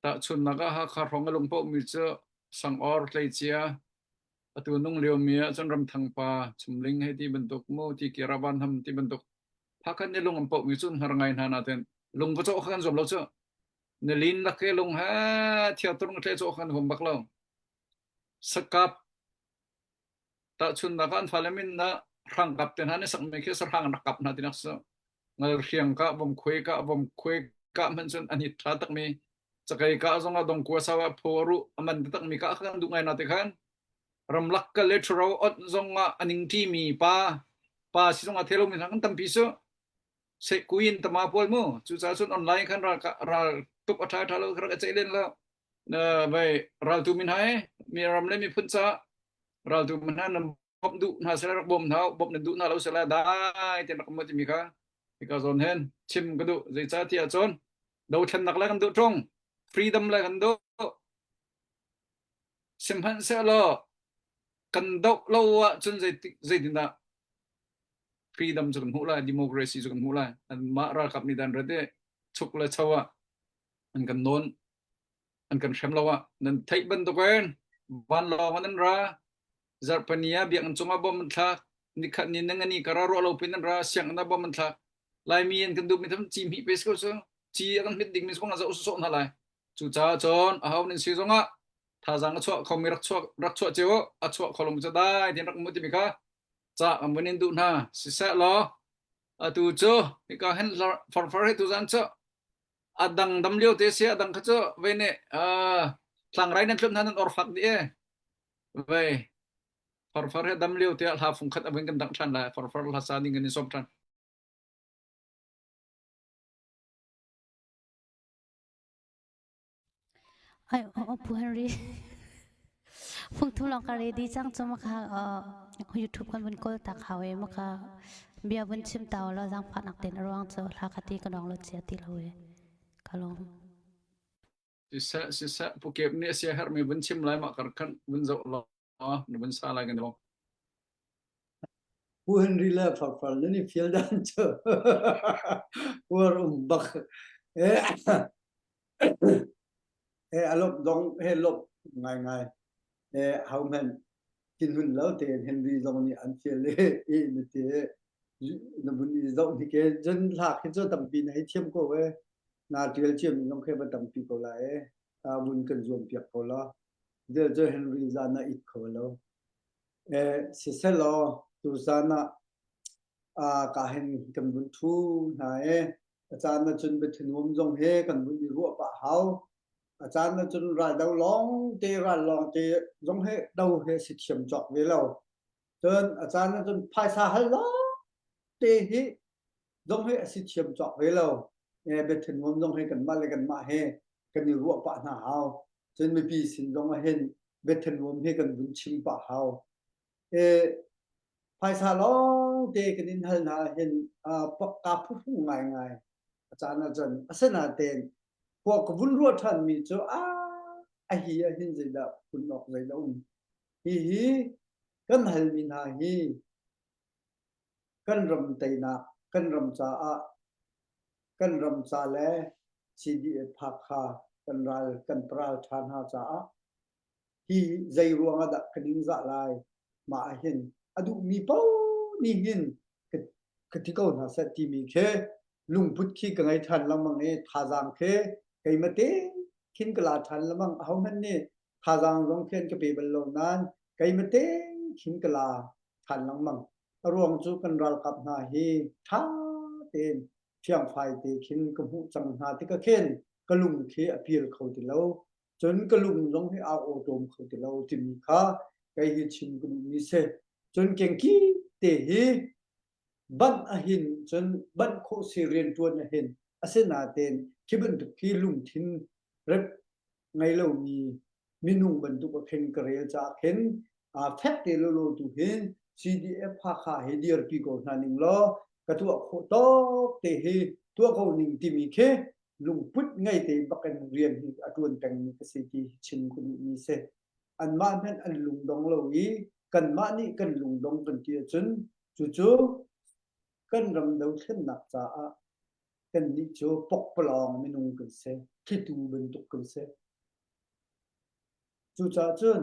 Tahchunhnak ah Hakha hrawng a lung pauhmi cu Sangawr, Tleicia, atu nung liomi ah cun Ramthangpa, Chumling hei ti bantuk mu, ti Kiravan Ham ti bantuk. Hakha nih lung an pauhmi cu hngar ngai hna natin. Lung va cawh kha kan zuam lo cu. Na lin lak he lung he, theater na tleh cawh kha kan huam bak lo. Sakap tahchunhnak ah an fale min ah hrangkap te hna nih sakmi khi sahrang rak kap hna tinak si. Ngalhriang kah, vom khuai kah, vom khuai kah hmanh cun an hit ṭha takmi, cakei kah zongah dongkua sau ah phaw a ruh a man takmi kah kha kan duh ngai hna te khan, ramlak kal le ṭhuro onh zongah a ning ṭimi pa, pa si zongah thei lomi hna kan tampi si. Seikui in tama pawl mu. Cucaah cun online khan ral ka, ral tuk a ṭha ṭha lo, rak a ceih len lo. Na, vai, raltu mi hna he, mi ram le miphun caah raltu mi hna nan bawmh duh hna seh, rak bawm hna, bawmh nan duh hna lo seh lai, dai tein rak muh timi kha hika zawn hen chim ka duh. Zeicah ti ahcun dothlennak lai kan duh ṭung, freedom lai kan duh. Sihmanhsehlaw kan doh lo ahcun zei, zeitindah freedom cu kan hmuh lai, democracy cu kan hmuh lai? Anmah ralkap nih dan rat i chuk le cho ah an kan nawn, an kan hrem lo ah, nan theih bantukin vanlawng ah nan ra, zarhpini ah biakinn cungah bawm an thlak, nikhat ni ningani kar ah ruah lo pin nan ra, sianginn ah bawm an thlak. Laimi an kan duhmi tham ci hmih pei si ko cu, ci a kan hmit dingmi zong a zoh sawsawh hna lai. Cucaah cun aho nan si zongah thazaang a chuah khomi rak chuah, rak chuah cio, a chuah kho lomi cu dai tein rak muh timi kha ca kan vun in duh hna. Siseh law, atu cu hika hin farfar he tuzan cu a dang dam lio te si, a dang kha cu vei nih, aa, tlangrai nan tlunh hna, nan orfak dih e. Vei, farfar he dam lio te ah hla fung khat a vun kan dangh ṭhan lai, farfar hlasa ding kan in sawm ṭhan. Ai, oh, oh, Pu Henry. Phung thum lawng ka ready cang cu makha, uh, YouTube kan vun kawl tak hau e, makha bia vun chim ta law, zaangfahnak tein a ruang cu hla khat i ka dawng lo cia ti lo e. Ka lawng. Siseh, siseh, Pu Kep nih a si a herhmi vun chim lai, mah kar khan vun zoh law, na vun sa lai kan i lawm. Pu Henry le farfar nan i fial dan cu huar um bak. Eh, eh, a lawp dong he lawp ngaingai. Eh, ahohmanh thinhun lo tein Henry zong nih an fial le, eh, na ti, na vun i zoh hnik e. Cun hla khi cu tampi na hei thiam ko e. Na ṭial ciami zong khi va tampi ko lai e. A vun kan zuam piak ko law. Dil cu Henry zan ah it kho lo. Eh, siseh law, tuzan ah, ah, ka hin kan vun ṭhu hna e. A caan ahcun biathnuam zong he kan vun i ruah pah hau. A caan ahcun raldo lawngte, ral lawngte zong he do he a si thiam cawk ve lo. Cun a caan ahcun phaisa hal lawngte hi zong he a si thiam cawk ve lo. Eh, biathnuam zong he kanmah le kanmah he kan i ruah pah hna hau. Cun mipi sin zong ah hin biathnuam he kan vun chim pah hau. Eh, phaisa lawngte kan in hal hna ah hin, ah, pakka phuhrung ngaingai a caan ahcun, asinain khua ka vun ruah ṭhanmi cu, ah, ahi ah hin zeidah phun awk, zeidah um? Hihi kan halmi hna hi kan ram teinak, kan ram caah, kan ram ca le C D F Hakha kan ral, kan paral ṭha hna caah hi zei ruangah dah ka ningzah lai? Mah ah hin a duhmi paoh nih hin ka, ka ti ko hna seh timi khi lungput khi ka ngei ṭhan lengmang i, thazaang khi keimah te khin ka la ṭhan lengmang. Ahohmanh nih thazaang zong khi an ka pe bal lo nain keimah te khin ka la ṭhan lengmang. A ruang cu kan ralkap hna hi ṭha tein fiangfai te khin ka hmuh cang hna tikah khin ka lung khi a pial kho ti lo. Cun ka lung zong hi aa awṭawm kho ti lo timi kha kei hi chim ka duhmi si. Cun kengki te hi banh ah hin, cun banh khawh si rianṭuan ah hin, asinain khi bantuk khi lungthin rep ngei lomi minung bantuk ah khin ka rel caah khin, aa, fek te lolo tu hin C D F Hakha hi dirpi ko hna ning law, ka tuah khawh tawk te hi tuah ko ning timi khi lungput ngei te bak in rian hi a ṭuan pengmi ka si ti chim ka duhmi si. Anmah hmanh an lungdong lo i, kanmah nih kan lungdong kan ti ahcun, cucu kan ram dothlennak caah kannih cu pokpalawng minung kan si, thlitu bantuk kan si. Cucaah cun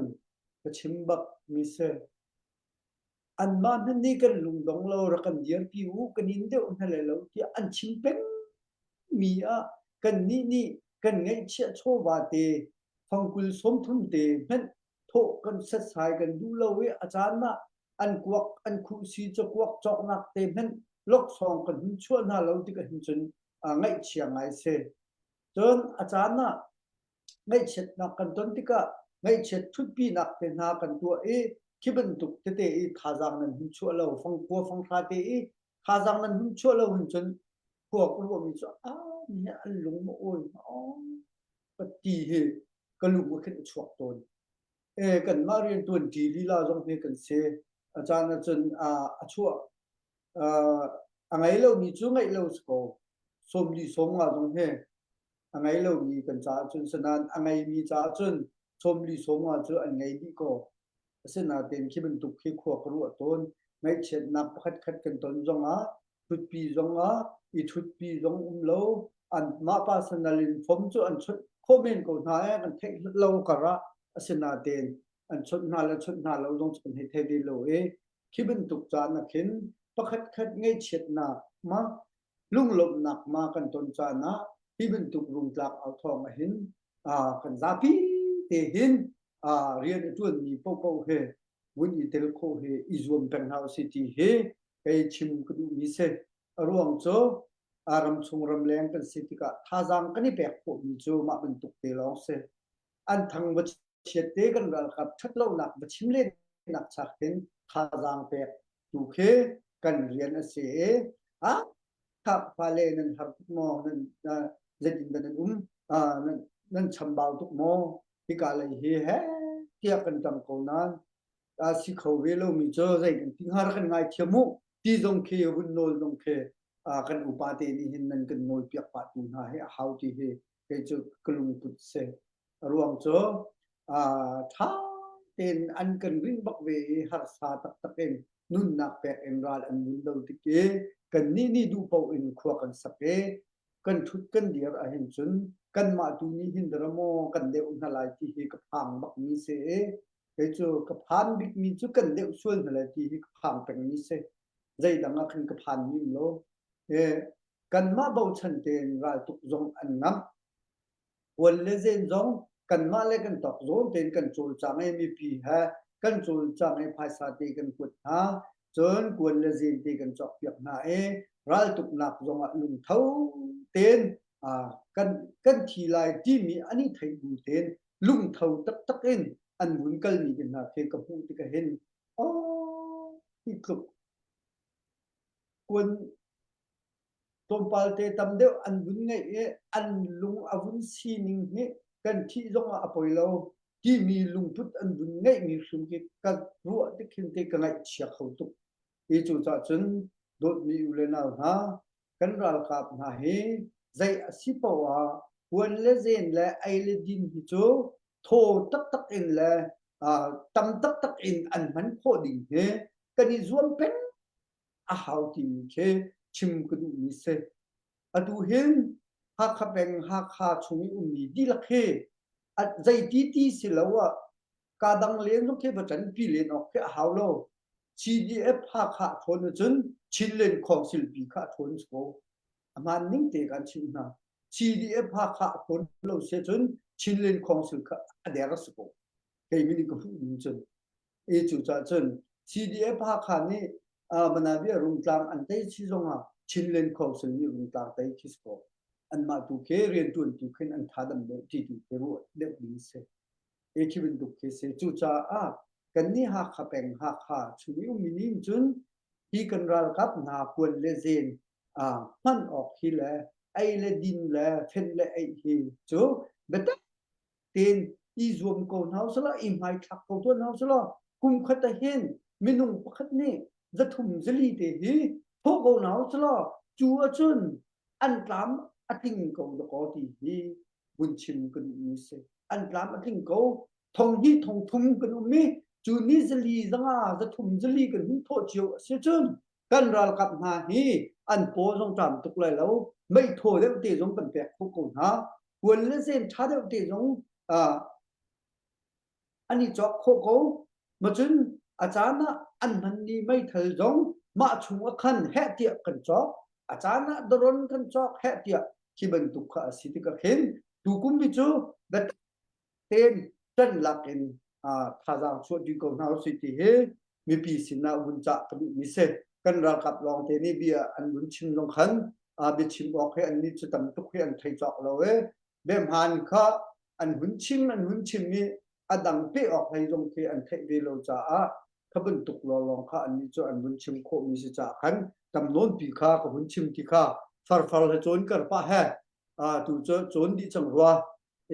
ka chim bak mi si. Anmah hmanh nih kan lungdong lo, rak kan dirpi u, kan in deuh hna lai lo, tiah an chim peng mi ah kannih nih kan ngaihchiah chawva te, fangkul sawmthum te hmanh thawh kan setsai kan duh lo i a caan ah an kuak, an khuhsi cakuak cawknak te hmanh loksawng kan hun chuah hna lo tikah hin cun aa ngaihchia ngai si. Cun a caan ah ngaihchiatnak kan ton tikah ngaihchiat ṭhutpinak te hna kan tuah i khi bantuk tete i thazaang nan hun chuah lo, fangkhua fanghra te i thazaang nan hun chuah lo hin cun khua ka ruahmi cu a mi an lung ma awi maw ka ti hi ka lung a khin a chuak tawn. E, kanmah rianṭuan ṭi lila zong hi kan si. A caan ahcun aa a chuah aa a ngei lomi cu ngeih lo si ko. Sawmli sawmnga zong hi a ngei lomi kan caah cun sinain a ngeimi caah cun sawmli sawmnga cu an ngei dih ko. Asinain khi bantuk khi khua ka ruah tawn. Ngaihchiatnak pakhatkhat kan ton zongah ṭhutpi zongah i ṭhutpi zong um lo. Anmah personal in form cu an chawnh khawh men ko hna e, kan theih lo karah asinain an chawnh hna le chawnh hna lo zong cu kan hei thei ve lo e. Khi bantuk caan ah khin pakhatkhat ngaihchiatnak ma, lunglawmhnak ma kan ton caan ah hi bantuk rungtlak authawng ah hin aa kan zapi te hin aa rian a ṭuanmi paohpaoh hi vun i tel khawh hi i zuam peng hna usih ti hi kei chim ka duhmi si. A ruang cu aa ramchung ramleng kan si tikah thazaang kan i pek khawhmi cu mah bantuk te lawng si. An thang va chiat te kan ralkap ṭhat lonak va chim lenak chak hin thazaang pek tu khi kan rian a si e. A, kha fale nan har tuk maw? Nan, aa, zeitindah nan um? Aa, nan, nan chambau tuk maw? Hika lei hi he tiah kan ṭang ko nain, aa, si kho ve lomi cu zei kan ti hnga kan ngaithiam uh ti zong khi, vun nawl zong khi, aa, kan upa te nih hin nan kan nawlpiak pah tu hna hi a hau ti hi kei cu ka lungput si. A ruang cu, aa, ṭha tein an kan ring bak ve i harsa taktak in nunnak pek in ral an vun lo tik i kannih nih duh paoh in khua kan sak i kan ṭhut kan dir ahhin cun kanmah tu nih hin dara maw kan deuh hna lai ti hi ka phang bakmi si i kei cu ka phan bikmi cu kan deuh sual hna lai ti hi ka phang pengmi si. Zeidang ah khan ka phanmi um lo. E, kanmah bochan tein raltuk zong an ngamh. Kuan le Zen zong kanmah le kan tawk zawn tein kan cawlcang e, mipi he kan cawlcang e, phaisa te kan kuat hna. Cun Kuan le Zen te kan cawkpiak hna e, raltuknak zongah lungtho tein, aa, kan, kan thi lai timi an i theih bu tein lungtho taktak in an vun kalmi te hna khi ka hmuh tikah hin, aw, hi tluk. Kuan tlawmpal te tam deuh an vun ngeih i an lung a vun sining hi kan thih zongah a poi lo timi lungput an vun ngeihmi hrim khi ka ruah tik hin te ka ngaihchia kho tuk. Hi cucaah cun dawtmi u le nau hna, kan ralkap hna hi zei a si paoh ah Kuan le Zen le ei le din hi cu thaw taktak in le, aa, tam taktak in an hman khawh ding hi kan i zuam peng a hau timi khi chim ka duhmi si. Atu hin Hakha peng, Hakha chung i ummi dihlak hi a zeiti ti si lo ah, ka dang len zong khi va ṭanpi len awk khi a hau lo. C D F Hakha a ṭhawn ahcun Chinland Council pi kha a ṭhawn si ko. A hmaan ning te kan chim hna. C D F Hakha a ṭhawn lo si ahcun Chinland Council kha a der a si ko. Kei min ka hmuh ning cun. I cucaah cun C D F Hakha nih, aa, Manavia rungtlang an tei si zongah Chinland Council nih rungtlang tei khi si ko. Anmah tu khi rianṭuan tu khin an tha dam deuh ti tu khi ruah deuh ding si. I khi bantuk khi si. Cucaah kannih Hakha peng, Hakha chung i ummi nih cun hi kan ralkap hna Kuan le Zen, aa, hman awk hi le ei le din le fen le ei hi cu biatak tein i zuam ko hna usih law, i hmaithlak ko tuah hna usih law, kum khat ah hin minung pakhat nih zathum zali te hi thawh ko hna usih law, cu ahcun an tlam a tling ko dakaw ti hi vun chim ka duhmi si. An tlam a tling ko, thong hnih thong thum kan um i, cu ni zali zanga zathum zali kan hun thawh cio a si cun, kan ralkap hna hi an paw zong ṭam tuk lai lo, meithaw deuh te zong kan pek khawh ko hna, Kuan le Zen ṭha deuh te zong, aa, an i cawk khawh ko. Macun a caan ah an hmanmi meithal zong mah chung a khan heh tiah kan cawk, a caan ah daron kan cawk heh tiah khi bantuk kha a si tikah khin, tukum hi cu Bethel ten ṭan lak in, aa, thazaang chuah dih ko hna usih ti hi mipi sinah vun cah ka duhmi si. Kan ralkap lawngte nih bia an vun chim zong khan, aa, biachim awk hi annih cu tam tuk hi an thei cawk lo e. Biahmaan kha an hun chim, an hun chim i a dang pe awk hlei zong khi an theih ve lo caah kha bantuk lawnglawng kha annih cu an vun chim khawhmi si caah khan tam nawnpi kha ka hun chim ti kha farfar he cawn kar pah he. Aa, tu cu cawn dih cang rua.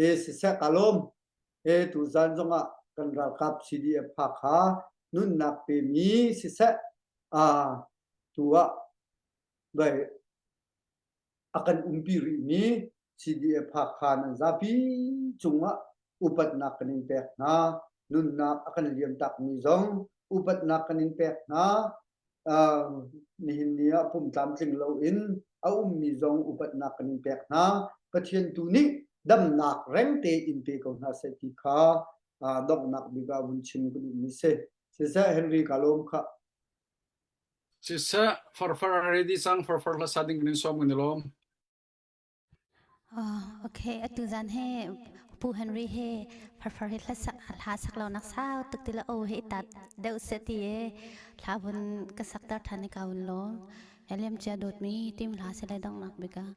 E, siseh, ka lawm. E, tu zan zongah kan ralkap C D F Hakha nunnak pemi siseh, aa, tu ah vai a kan umpi rihmi C D F Hakha nan zapi cungah upatnak kan in pek hna, nunnak a kan liamtakmi zong upatnak kan in pek hna, aa, nihin ni ah pum tlamtling loin a ummi zong upatnak kan in pek hna. Pathian tu nih damnak rengte in pe ko hna seh ti kha, aa, donghnak bik ah vun chim ka duhmi si. Siseh, Henry, ka lawm kha. Siseh, farfar a ready cang, farfar hlasa ding kan in sawm kan i lawm. Ah, okay, atu zan he Pu Henry he farfar he hlasa, hla sak lonak sau tuk ti le, oh, he i tat deuh seh ti e, hla vun ka sakter ṭhan i ka vun lawm. He liam cia dawtmi tim hla si le donghnak bik ah.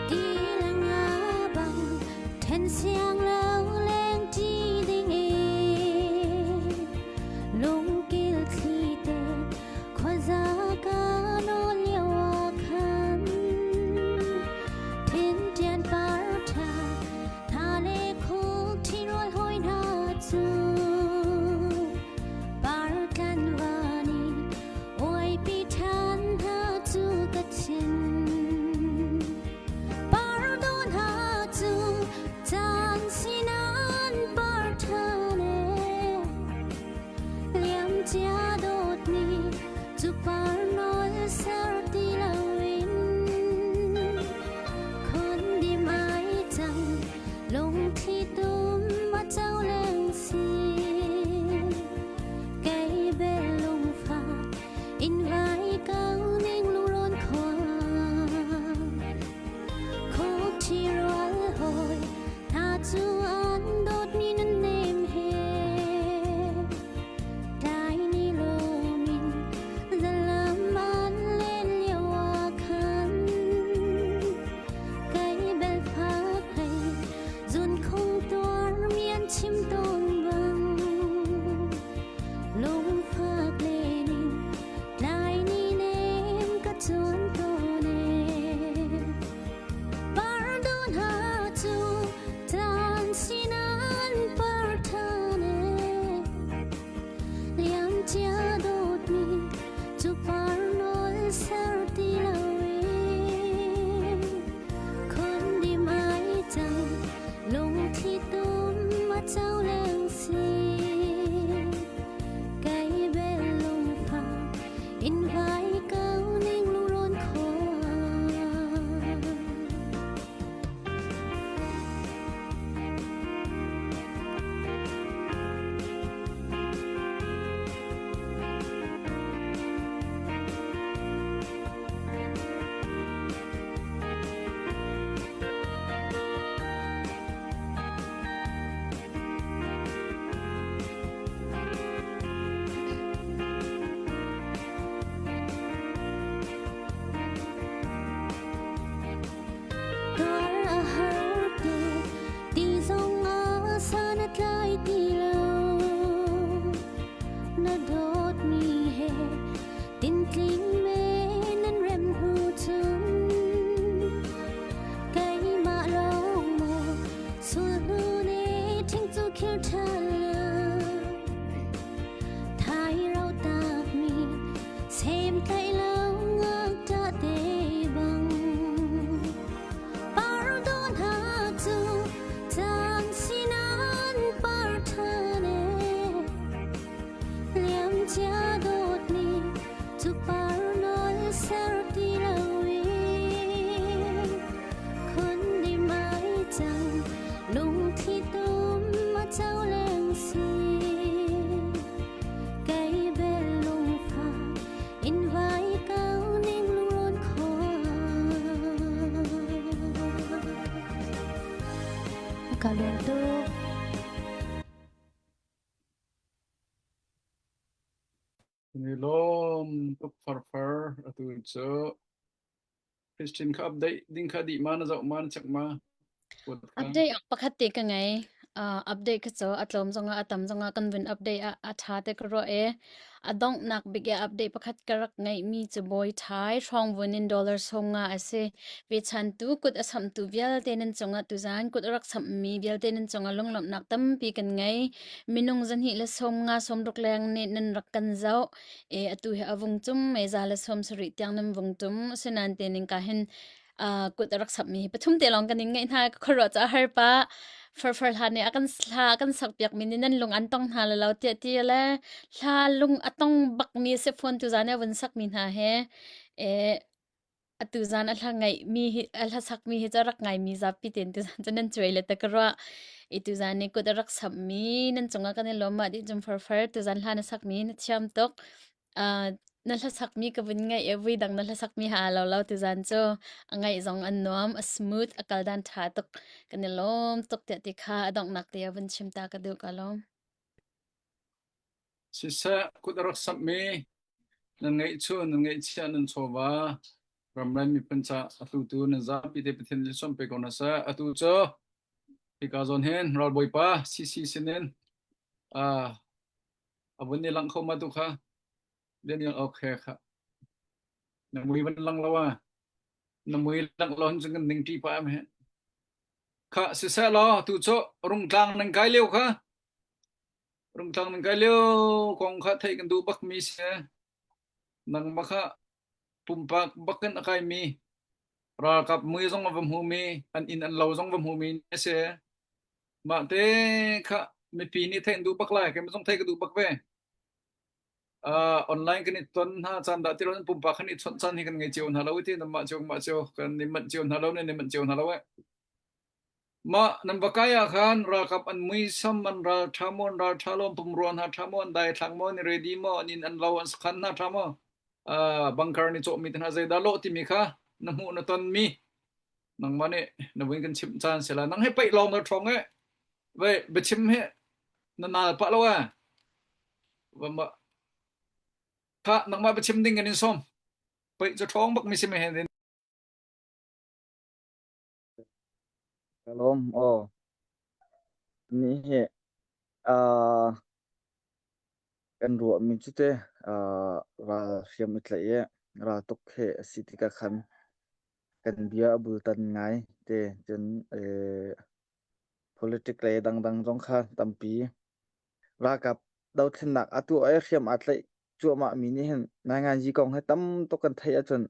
Ti le nga bang then siang lo leng ti ding i lungkil thli te khuaza ka nawl lio ah khan Ka lawm tuk. Ni lawm tuk farfar atu cu. Christine kha update ding kha dih ma na zoh ma na cek ma. Update ang pakhat te ka ngei. Ah, update kha cu a tlawm zongah a tam zongah kan vun update a, a ṭha te ka ruah e. A donghnak bik i update pakhat ka rak ngeihmi cu Bawi Thai hrawng vun in dollar sawm nga a si. Ve chan tu kut a samhtu vialte nan cungah tuzan kut a rak samhmi vialte nan cungah lunglawmhnak tampi kan ngei. Minung zahnih le sawm nga sawm ruk leng nih nan rak kan zoh. E, atu hi a vung cum, e, za le sawm sarih tiang nan vung tum. Asinain te ning ka hin, aa, kut a rak samhmi hi pathum te lawng kan in ngeih hna, ka khuaruah cu a har pah. Farfar hla nih a kan hla a kan sak piakmi nih nan lung an tong hna lo, lo tiah ti le hla lung a tong bakmi a si fawn tuzan i a vun sakmi hna he, e, atu zan a hla ngeihmi hi, a hla sakmi hi cu a rak ngaimi zapi tein tuzan cu nan cuai le ta ka ruah. I tuzan i kut a rak samhmi nan cungah kan i lawm mah dih cun farfar, tuzan hla na sakmi na thiam tuk. Aa, na hla sakmi ka vun ngeih e, vui dang na hla sakmi ha lo lo tuzan cu a ngaih zong an nuam, a smooth, a kal dan ṭha tuk, kan i lawm tuk tiah ti kha a donghnak te a vun chim ta ka duh ka lawm. Siseh, kut a rak samhmi nan ngeih cu, nan ngeih chiah, nan chawva, ramleng miphun ca atu tu nan zapi te Pathian in sawm pe ko hna seh. Atu cu hika zawn hin ralbawipa C C sinin, aa, a vun i langh kho ma tu kha, Daniel, okay kha. Na mui van lang lo a. Na mui lang lo hin cun kan ning ṭi pah em he. Kha, siseh law, tu cu rungtlang nan kai lio kha. Rungtlang nan kai lio kong kha theih kan duh bakmi si. Nangmah kha pumpak bak in a kaimi, ralkap mui zong a va hmumi, an inn an lo zong va hmumi na si. Mah te kha mipi nih theih an duh bak lai, keimah zong theih ka duh bak ve. Aa, online kan i ton hna caan dah ti lo, pumpak kan i chawnh caan hi kan ngei cio hna lo i ti, nanmah cio, mah cio, kan i manh cio hna lo, nan i manh cio hna lo eh. Mah nan va kai ah khan ralkap an muisam, an ral ṭha maw, an ral ṭha lo, an pumrua hna ṭha maw, an daithlang maw, an i ready maw, an inn an lo an sakhan hna ṭha maw, aa, bunker an i cawhmi te hna zeidah lawh timi kha na hmuh na tonmi. Nangmah nih na vun kan chimh caan si lai. Nang he paih lawng na ṭhawng eh. Vai, biachim he na nal pah lo eh. Va mah. Kha, nangmah biachim ding kan in sawm. Paih cu ṭhawng bak mi si me he din. Ka lawm, aw. Nih he, aa, kan ruahmi cu te, aa, ral hriam i tlaih i ral tuk he a si tikah khan kan bia a bultan ngai te, cun, ee, politic lei dangdang zong kha tampi ralkap dothlennak atu a hriam aa tlaih cuahmah mi nih hin nainganzi kong he tam tuk kan theih ahcun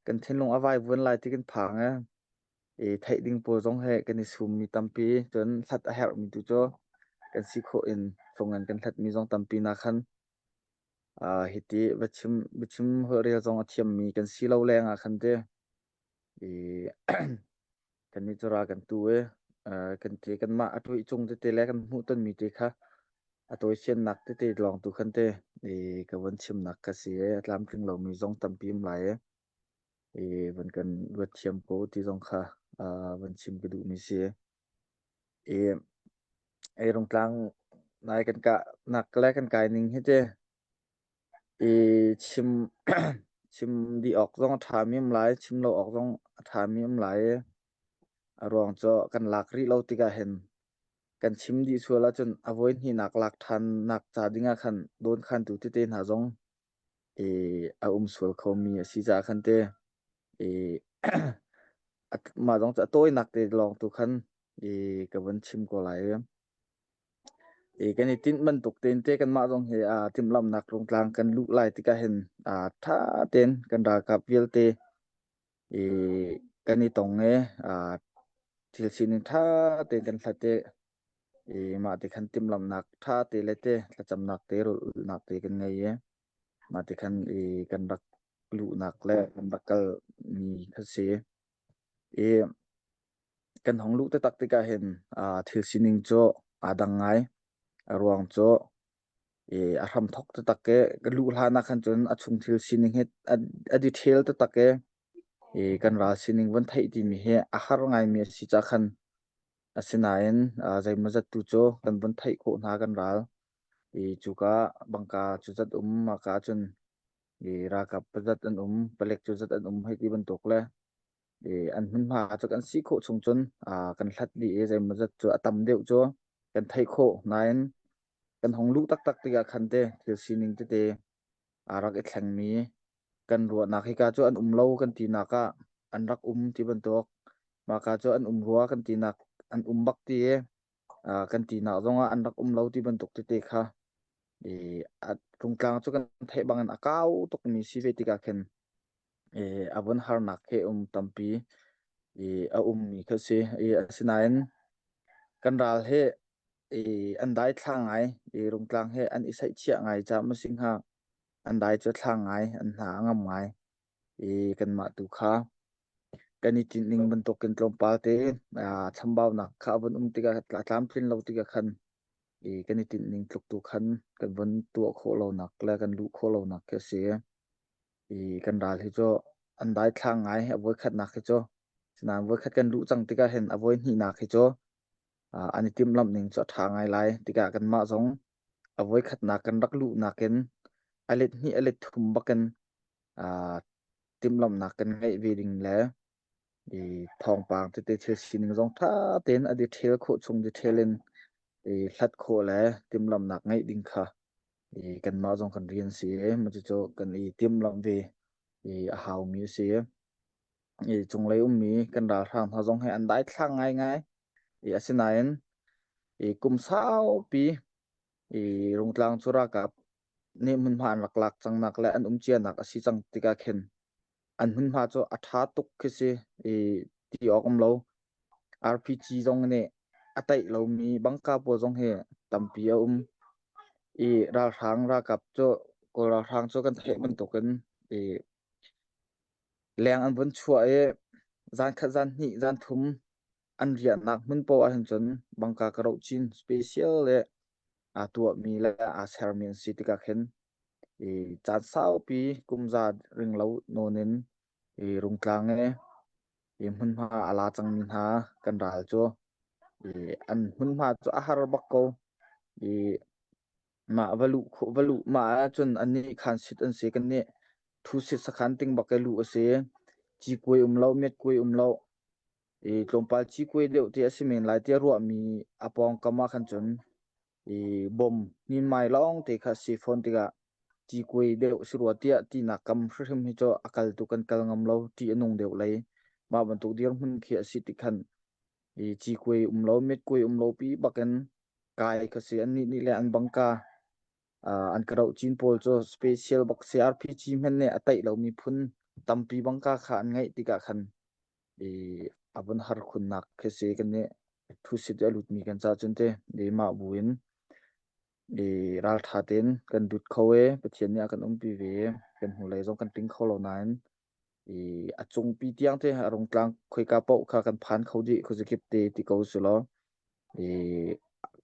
kan thinlung a vaivuan lai ti kan phang e. I theih ding pawl zong he kan i summi tampi, cun hlat a herhmi tu cu kan si khawh in, fung in kan hlatmi zong tampi nak khan, aa, hiti va chim, va chim holh rel zong a thiammi kan si lo leng ah khan te, i, kannih cu ra kan tu i, aa, kan te, kanmah a ṭuih cung tete le kan hmuh tonmi te kha a tawi siannak tete lawng tu khan te, i, ka van chimnak ka si i, a tlamtling lomi zong tampi um lai i, i, van kan ruat thiam ko ti zong kha, aa, van chim ka duhmi si i. I, i rungtlang nai kan kah nak le kan kai ning hi te, i, chim, chim dih awk zong a ṭhami um lai, chim lo awk zong a ṭhami um lai. A ruang cu kan lak rih lo tikah hin kan chim dih sual ahcun a voi hnihnak lak ṭhannak ca dingah khan dawnkhantu tete hna zong, i, a um sual khomi a si caah khan te, i, a, mah zong cu a tawinak te lawng tu khan, i, ka van chim ko lai. I, kan i tinh bantuk tein te kanmah zong hi, aa, timhlamhnak rungtlang kan luh lai tikah hin, aa, ṭha tein kan ralkap vialte, i, kan i tong i, aa, thil sining ṭha tein kan hlat i, i, mah te khan timhlamhnak ṭha te le te, thlacamnak te, rulhnak te kan ngei i, mah te khan i kan rak luhnak le kan rak kalmi kha si. I kan hong luh taktak tikah hin, aa, thil sining cu aa dang ngai, a ruang cu, i, a hram thawk taktak i, ka luh hlan ah khan cun a chung thil sining hi a, a detail taktak i, i kan ral sining van theih timi hi a har ngaimi a si caah khan, Asinain, aa, zeimawzat tu cu kan vun theih khawh hna kan ral. I cuka bangka cuzat um, maka cun i ralkap pazat an um, palek cuzat an um hei ti bantuk le i an hmunhma cu kan si khawh chung cun, aa, kan hlat dih i zeimawzat cu a tam deuh cu kan theih khawh nain kan hong luh taktak tikah khan te thil sining tete aa rak i thlengmi kan ruahnak hika cu an um lo kan tinak ah an rak um ti bantuk, maka cu an um rua kan tinak, an um bak ti i, aa, kan tinak zongah an rak um lo ti bantuk tete kha i a rungtlang cu kan theih bangin a kau tukmi si ve tikah khin i a vun harnak he um tampi i a ummi kha si. I asinain kan ral he i an dai thla ngai, i rungtlang he an i saih chiah ngai ca ma si hnga, an dai cu a thla ngai, an hna a ngam ngai. I kanmah tu kha kan i tinhning bantukin tlawmpal te, aa, thlambaunak kha a vun um tikah, a tlamtlin lo tikah khan i kan i tinhning tluk tu khan kan vun tuah khawh lonak le kan luh khawh lonak khi a si. I kan ral hi cu an dai thla ngai, a voi khatnak hi cu, sinain voi khat kan luh cang tikah hin a voi hnihnak hi cu, aa, an i timhlamh ning cu a ṭha ngai lai. Tikah kanmah zong a voi khatnak kan rak luh nakin a let hnih a let thum bakin, aa, timhlamhnak kan ngeih ve ding le i thawngpang tete thil sining zong ṭha tein a detail khawh chung detail in i hlat khawh le timhlamhnak ngeih ding kha i kanmah zong kan rian si. Mah cucu kan i timhlamh ve i a haumi a si. I cunglei ummi kan ralhrang hna zong he an dai thlang ngaingai. I asinain i kum saupi i rungtlang cu ralkap nih hmunhma an rak lak cangnak le an um cianak a si cang tikah khin an hmunhma cu a ṭha tuk khi si i ti awk um lo. R P G zong nih a taih lomi bangka pawl zong hi tampi a um. I ralhrang ralkap cu, Kawl ralhrang cu kan theih bantukin i leng an vun chuah i zan khat, zan hnih, zan thum an riahnak hmun paoh ah hin cun bangka ka roh cin special le aa tuahmi le aa sermi an si tikah khin i caan saupi kum za ring lo nawn in i rungtlang i, i hmunhma a la cangmi hna kan ral cu i an hmunhma cu a har bak ko. I mah va luh, va luh mah ahcun annih khan sit an si, kannih thusit sakhan ting bak i luh a si. Cikuai um lo, miatkuai um lo. I tlawmpal cikuai deuh te a si men lai tiah ruahmi a pawngkam ah khan cun i bom hninmai lawng te kha a si fawn tikah cikuai deuh si rua tiah tinak kam hrimhrim hi cu a kal tuk kan kal ngam lo, ṭih a nung deuh lei. Mah bantuk dirhmun khi a si tik khan i cikuai um lo, miatkuai um lo pi bakin kai kha si. Annih nih le an bangka, aa, an ka roh cin pawl cu special bak si, R P G hmanh nih a taih lomi phun tampi bangka kha an ngeih tikah khan i a vun har khunnak khi si. Kannih thusit i a lutmi kan caah cun te i mah buin i ralṭha tein kan dut kho i Pathian nih a kan umpi ve, kan hnulei zong kan ting kho lo nain i a cungpi tiang te a rungtlang khoika paoh kha kan phan kho dih, khuazakip te ti ko si law i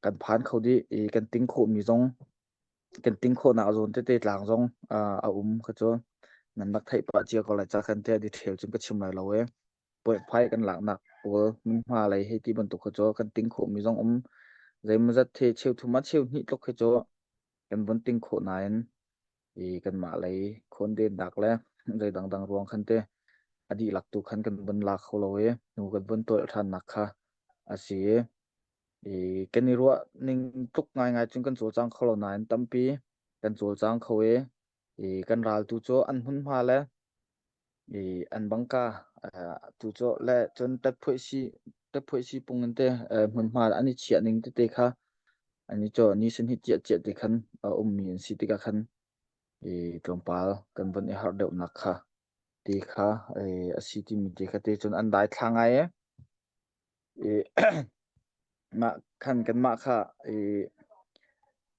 kan phan kho dih i kan ting khawhmi zong, kan ting khawhnak zawn tete tlang zong, aa, a um kha cu nan rak theih pah cia ko lai ca khan te a detail cun ka chim lai lo e. Point five kan laknak pawl hmunhma lei hei ti bantuk kha cu kan ting khawhmi zong um. Zeimawzat he cheu thum ah cheu hnih tluk kha cu kan vun ting khawh nain i kanmah lei khawn den dak le zei dangdang ruang khan te a dihlak tu khan kan vun lak kho lo i hnu kan vun tolh ṭhannak kha a si. I kan i ruah ning tluk ngaingai cun kan cawlcang kho lo nain tampi kan cawlcang kho i, i kan ral tu cu an hmunhma le i an bangka, aa, tu cu le cun tatphuaih si, tatphuaih si pung in te, aa, hmunhma an i chiah ning tete kha an i caw nisin hi ciah ciah te khan a ummi an si tikah khan i tlawmpal kan vun i harh deuhnak kha te kha, i a si timi te kha te cun an dai thla ngai e. I mah khan kanmah kha i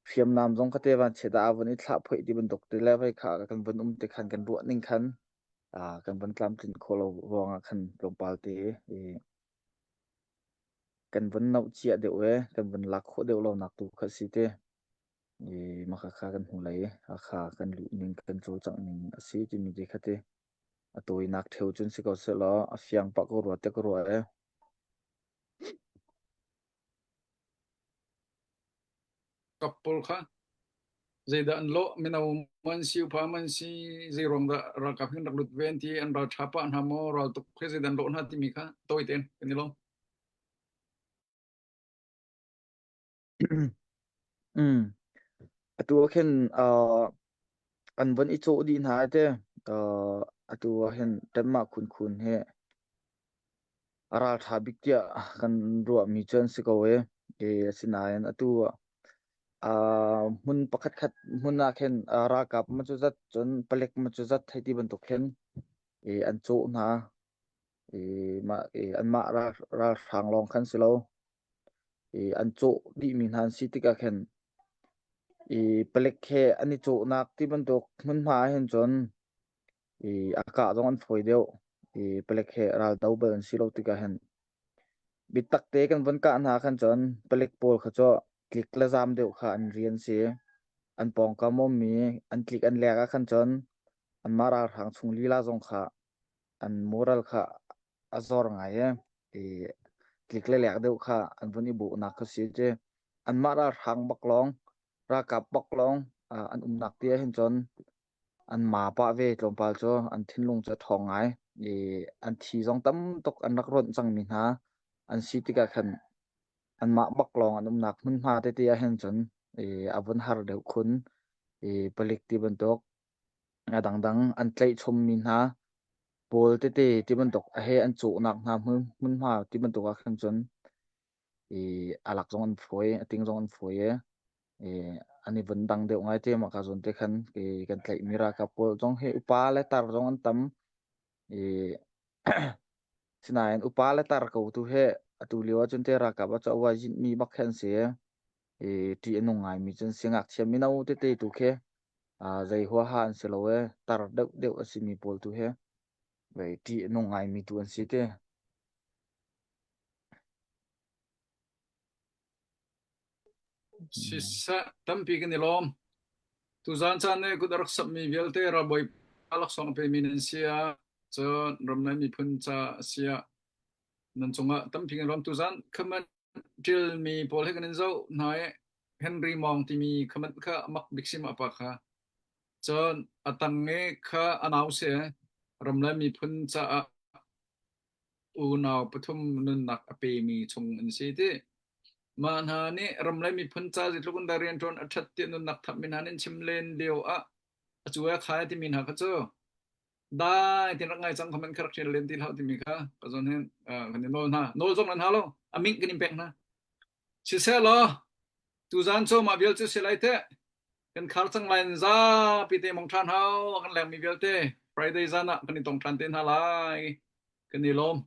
hriamnam zong kha te van che dah a vun i thlah phoih ti bantuk te le vai kha kan vun um te khan kan ruah ning khan, aa, kan vun tlamtlinh khawh lo ruangah khan tlawmpal te i kan vun nauh ciah deuh e, kan vun lak khawh deuh lonak tu kha si te. I mah kha kha kan hnulei, a kha kan luh ning, kan cawlcangh ning a si timi te kha te. A tawinak ṭheu cun si ko sehlaw, a fiang pah ko rua te ko rua e. ralkap pawl kha zeidah an lawh, mino man si, upa man si, zei ruang dah ralkap hin rak lut ve an ti, an ralṭha pah hna maw, raltuk he zeidah an lawh hna timi kha tawite kan i lawm. Um. Atu ah khin, aa, an von i cawh dih hna te, aa, atu ah hin Denmark khunkhun he a ralṭha bik tiah kan ruahmi cu an si ko e. E, asinain atu ah, aa, hmun pakhatkhat hmun ah khin, aa, ralkap maw cu zat, cun palek maw cu zat hei ti bantuk khin, e, an cawh hna. E, mah, e, anmah ral, ralhrang lawng khan si lo. E, an cawh dihmi hna an si tikah khin, e, palek he an i cawhnak ti bantuk hmunhma ah hin cun, e, a kah zong an fawi deuh. E, palek he ral do bal an si lo tikah hin, biatak te kan von kah hna khan cun palek pawl kha cu tlik le zam deuh kha an rian si. An pawngkam ummi, an tlik an lek ah khan cun anmah ralhrang chung lila zong kha an moral kha a zor ngai e. I tlik le lek deuh kha an vun i buhnak kha si. Anmah ralhrang bak lawng, ralkap bak lawng, aa, an umnak ti ah hin cun anmah pah ve tlawmpal cu an thinlung cu a ṭhawng ngai. I an thi zong tam tuk an rak ronh cangmi hna an si tikah khan anmah bak lawng an umnak hmunhma tete ah hin cun, i, a vun har deuh khun, i, palik ti bantuk a dangdang an tlaih chommi hna pawl tete ti bantuk a he an cawhnak hna hmun, hmunhma ti bantuk ah khan cun, i, a lak zong an fawi, a ting zong an fawi e. I, an i vun dang deuh ngai te mah ka zawn te khan, i, kan tlaihmi ralkap pawl zong he upa le tar zong an tam. I, sinain upa le tar ko tu he atu lio ah cun te ralkap ah cu a uai zin mi bak he an si e. I, ṭih a nung ngaimi cun si ngakchia mino tete tu khe, aa, zei huaha an si lo e, tar deuh deuh a simi pawl tu he, vei ṭih a nung ngaimi tu an si te. Siseh, tampi kan i lawm. Tuzan caan i kut a rak sapmi vialte ralbawi a laksawng a pemi nan si ah, cun ramlai miphun ca a si ah, nan cungah tampi kan i lawm. Tuzan khaman ṭilmi pawl he kan in zoh hna i Henry Mawng timi khaman kha a mak bik si mah pa kha. Cun a tang i kha a nau si, ramlai miphun caah unau pathum nunnak a pemi chung an si ti. Mah hna nih ramlai miphun ca zeitluk in dah rianṭuan a ṭhat tiah nunnak thamhmi hna nih chim len lio ah a cu a khai timi hna kha cu dai tin rak ngai cang kha man kha rak ṭhial len ti hlah timi kha ka zawn hin, ah, kan i nawl hna. Nawl zong nan hau lo, a ming kan in pek hna. Sisehlaw, tuzan cu mah vial cu si lai te, kan khar cang lai in zapi te mong ṭhan hau, kan lengmi vialte Friday zan ah kan i tong ṭhan te hna lai, kan i lawm.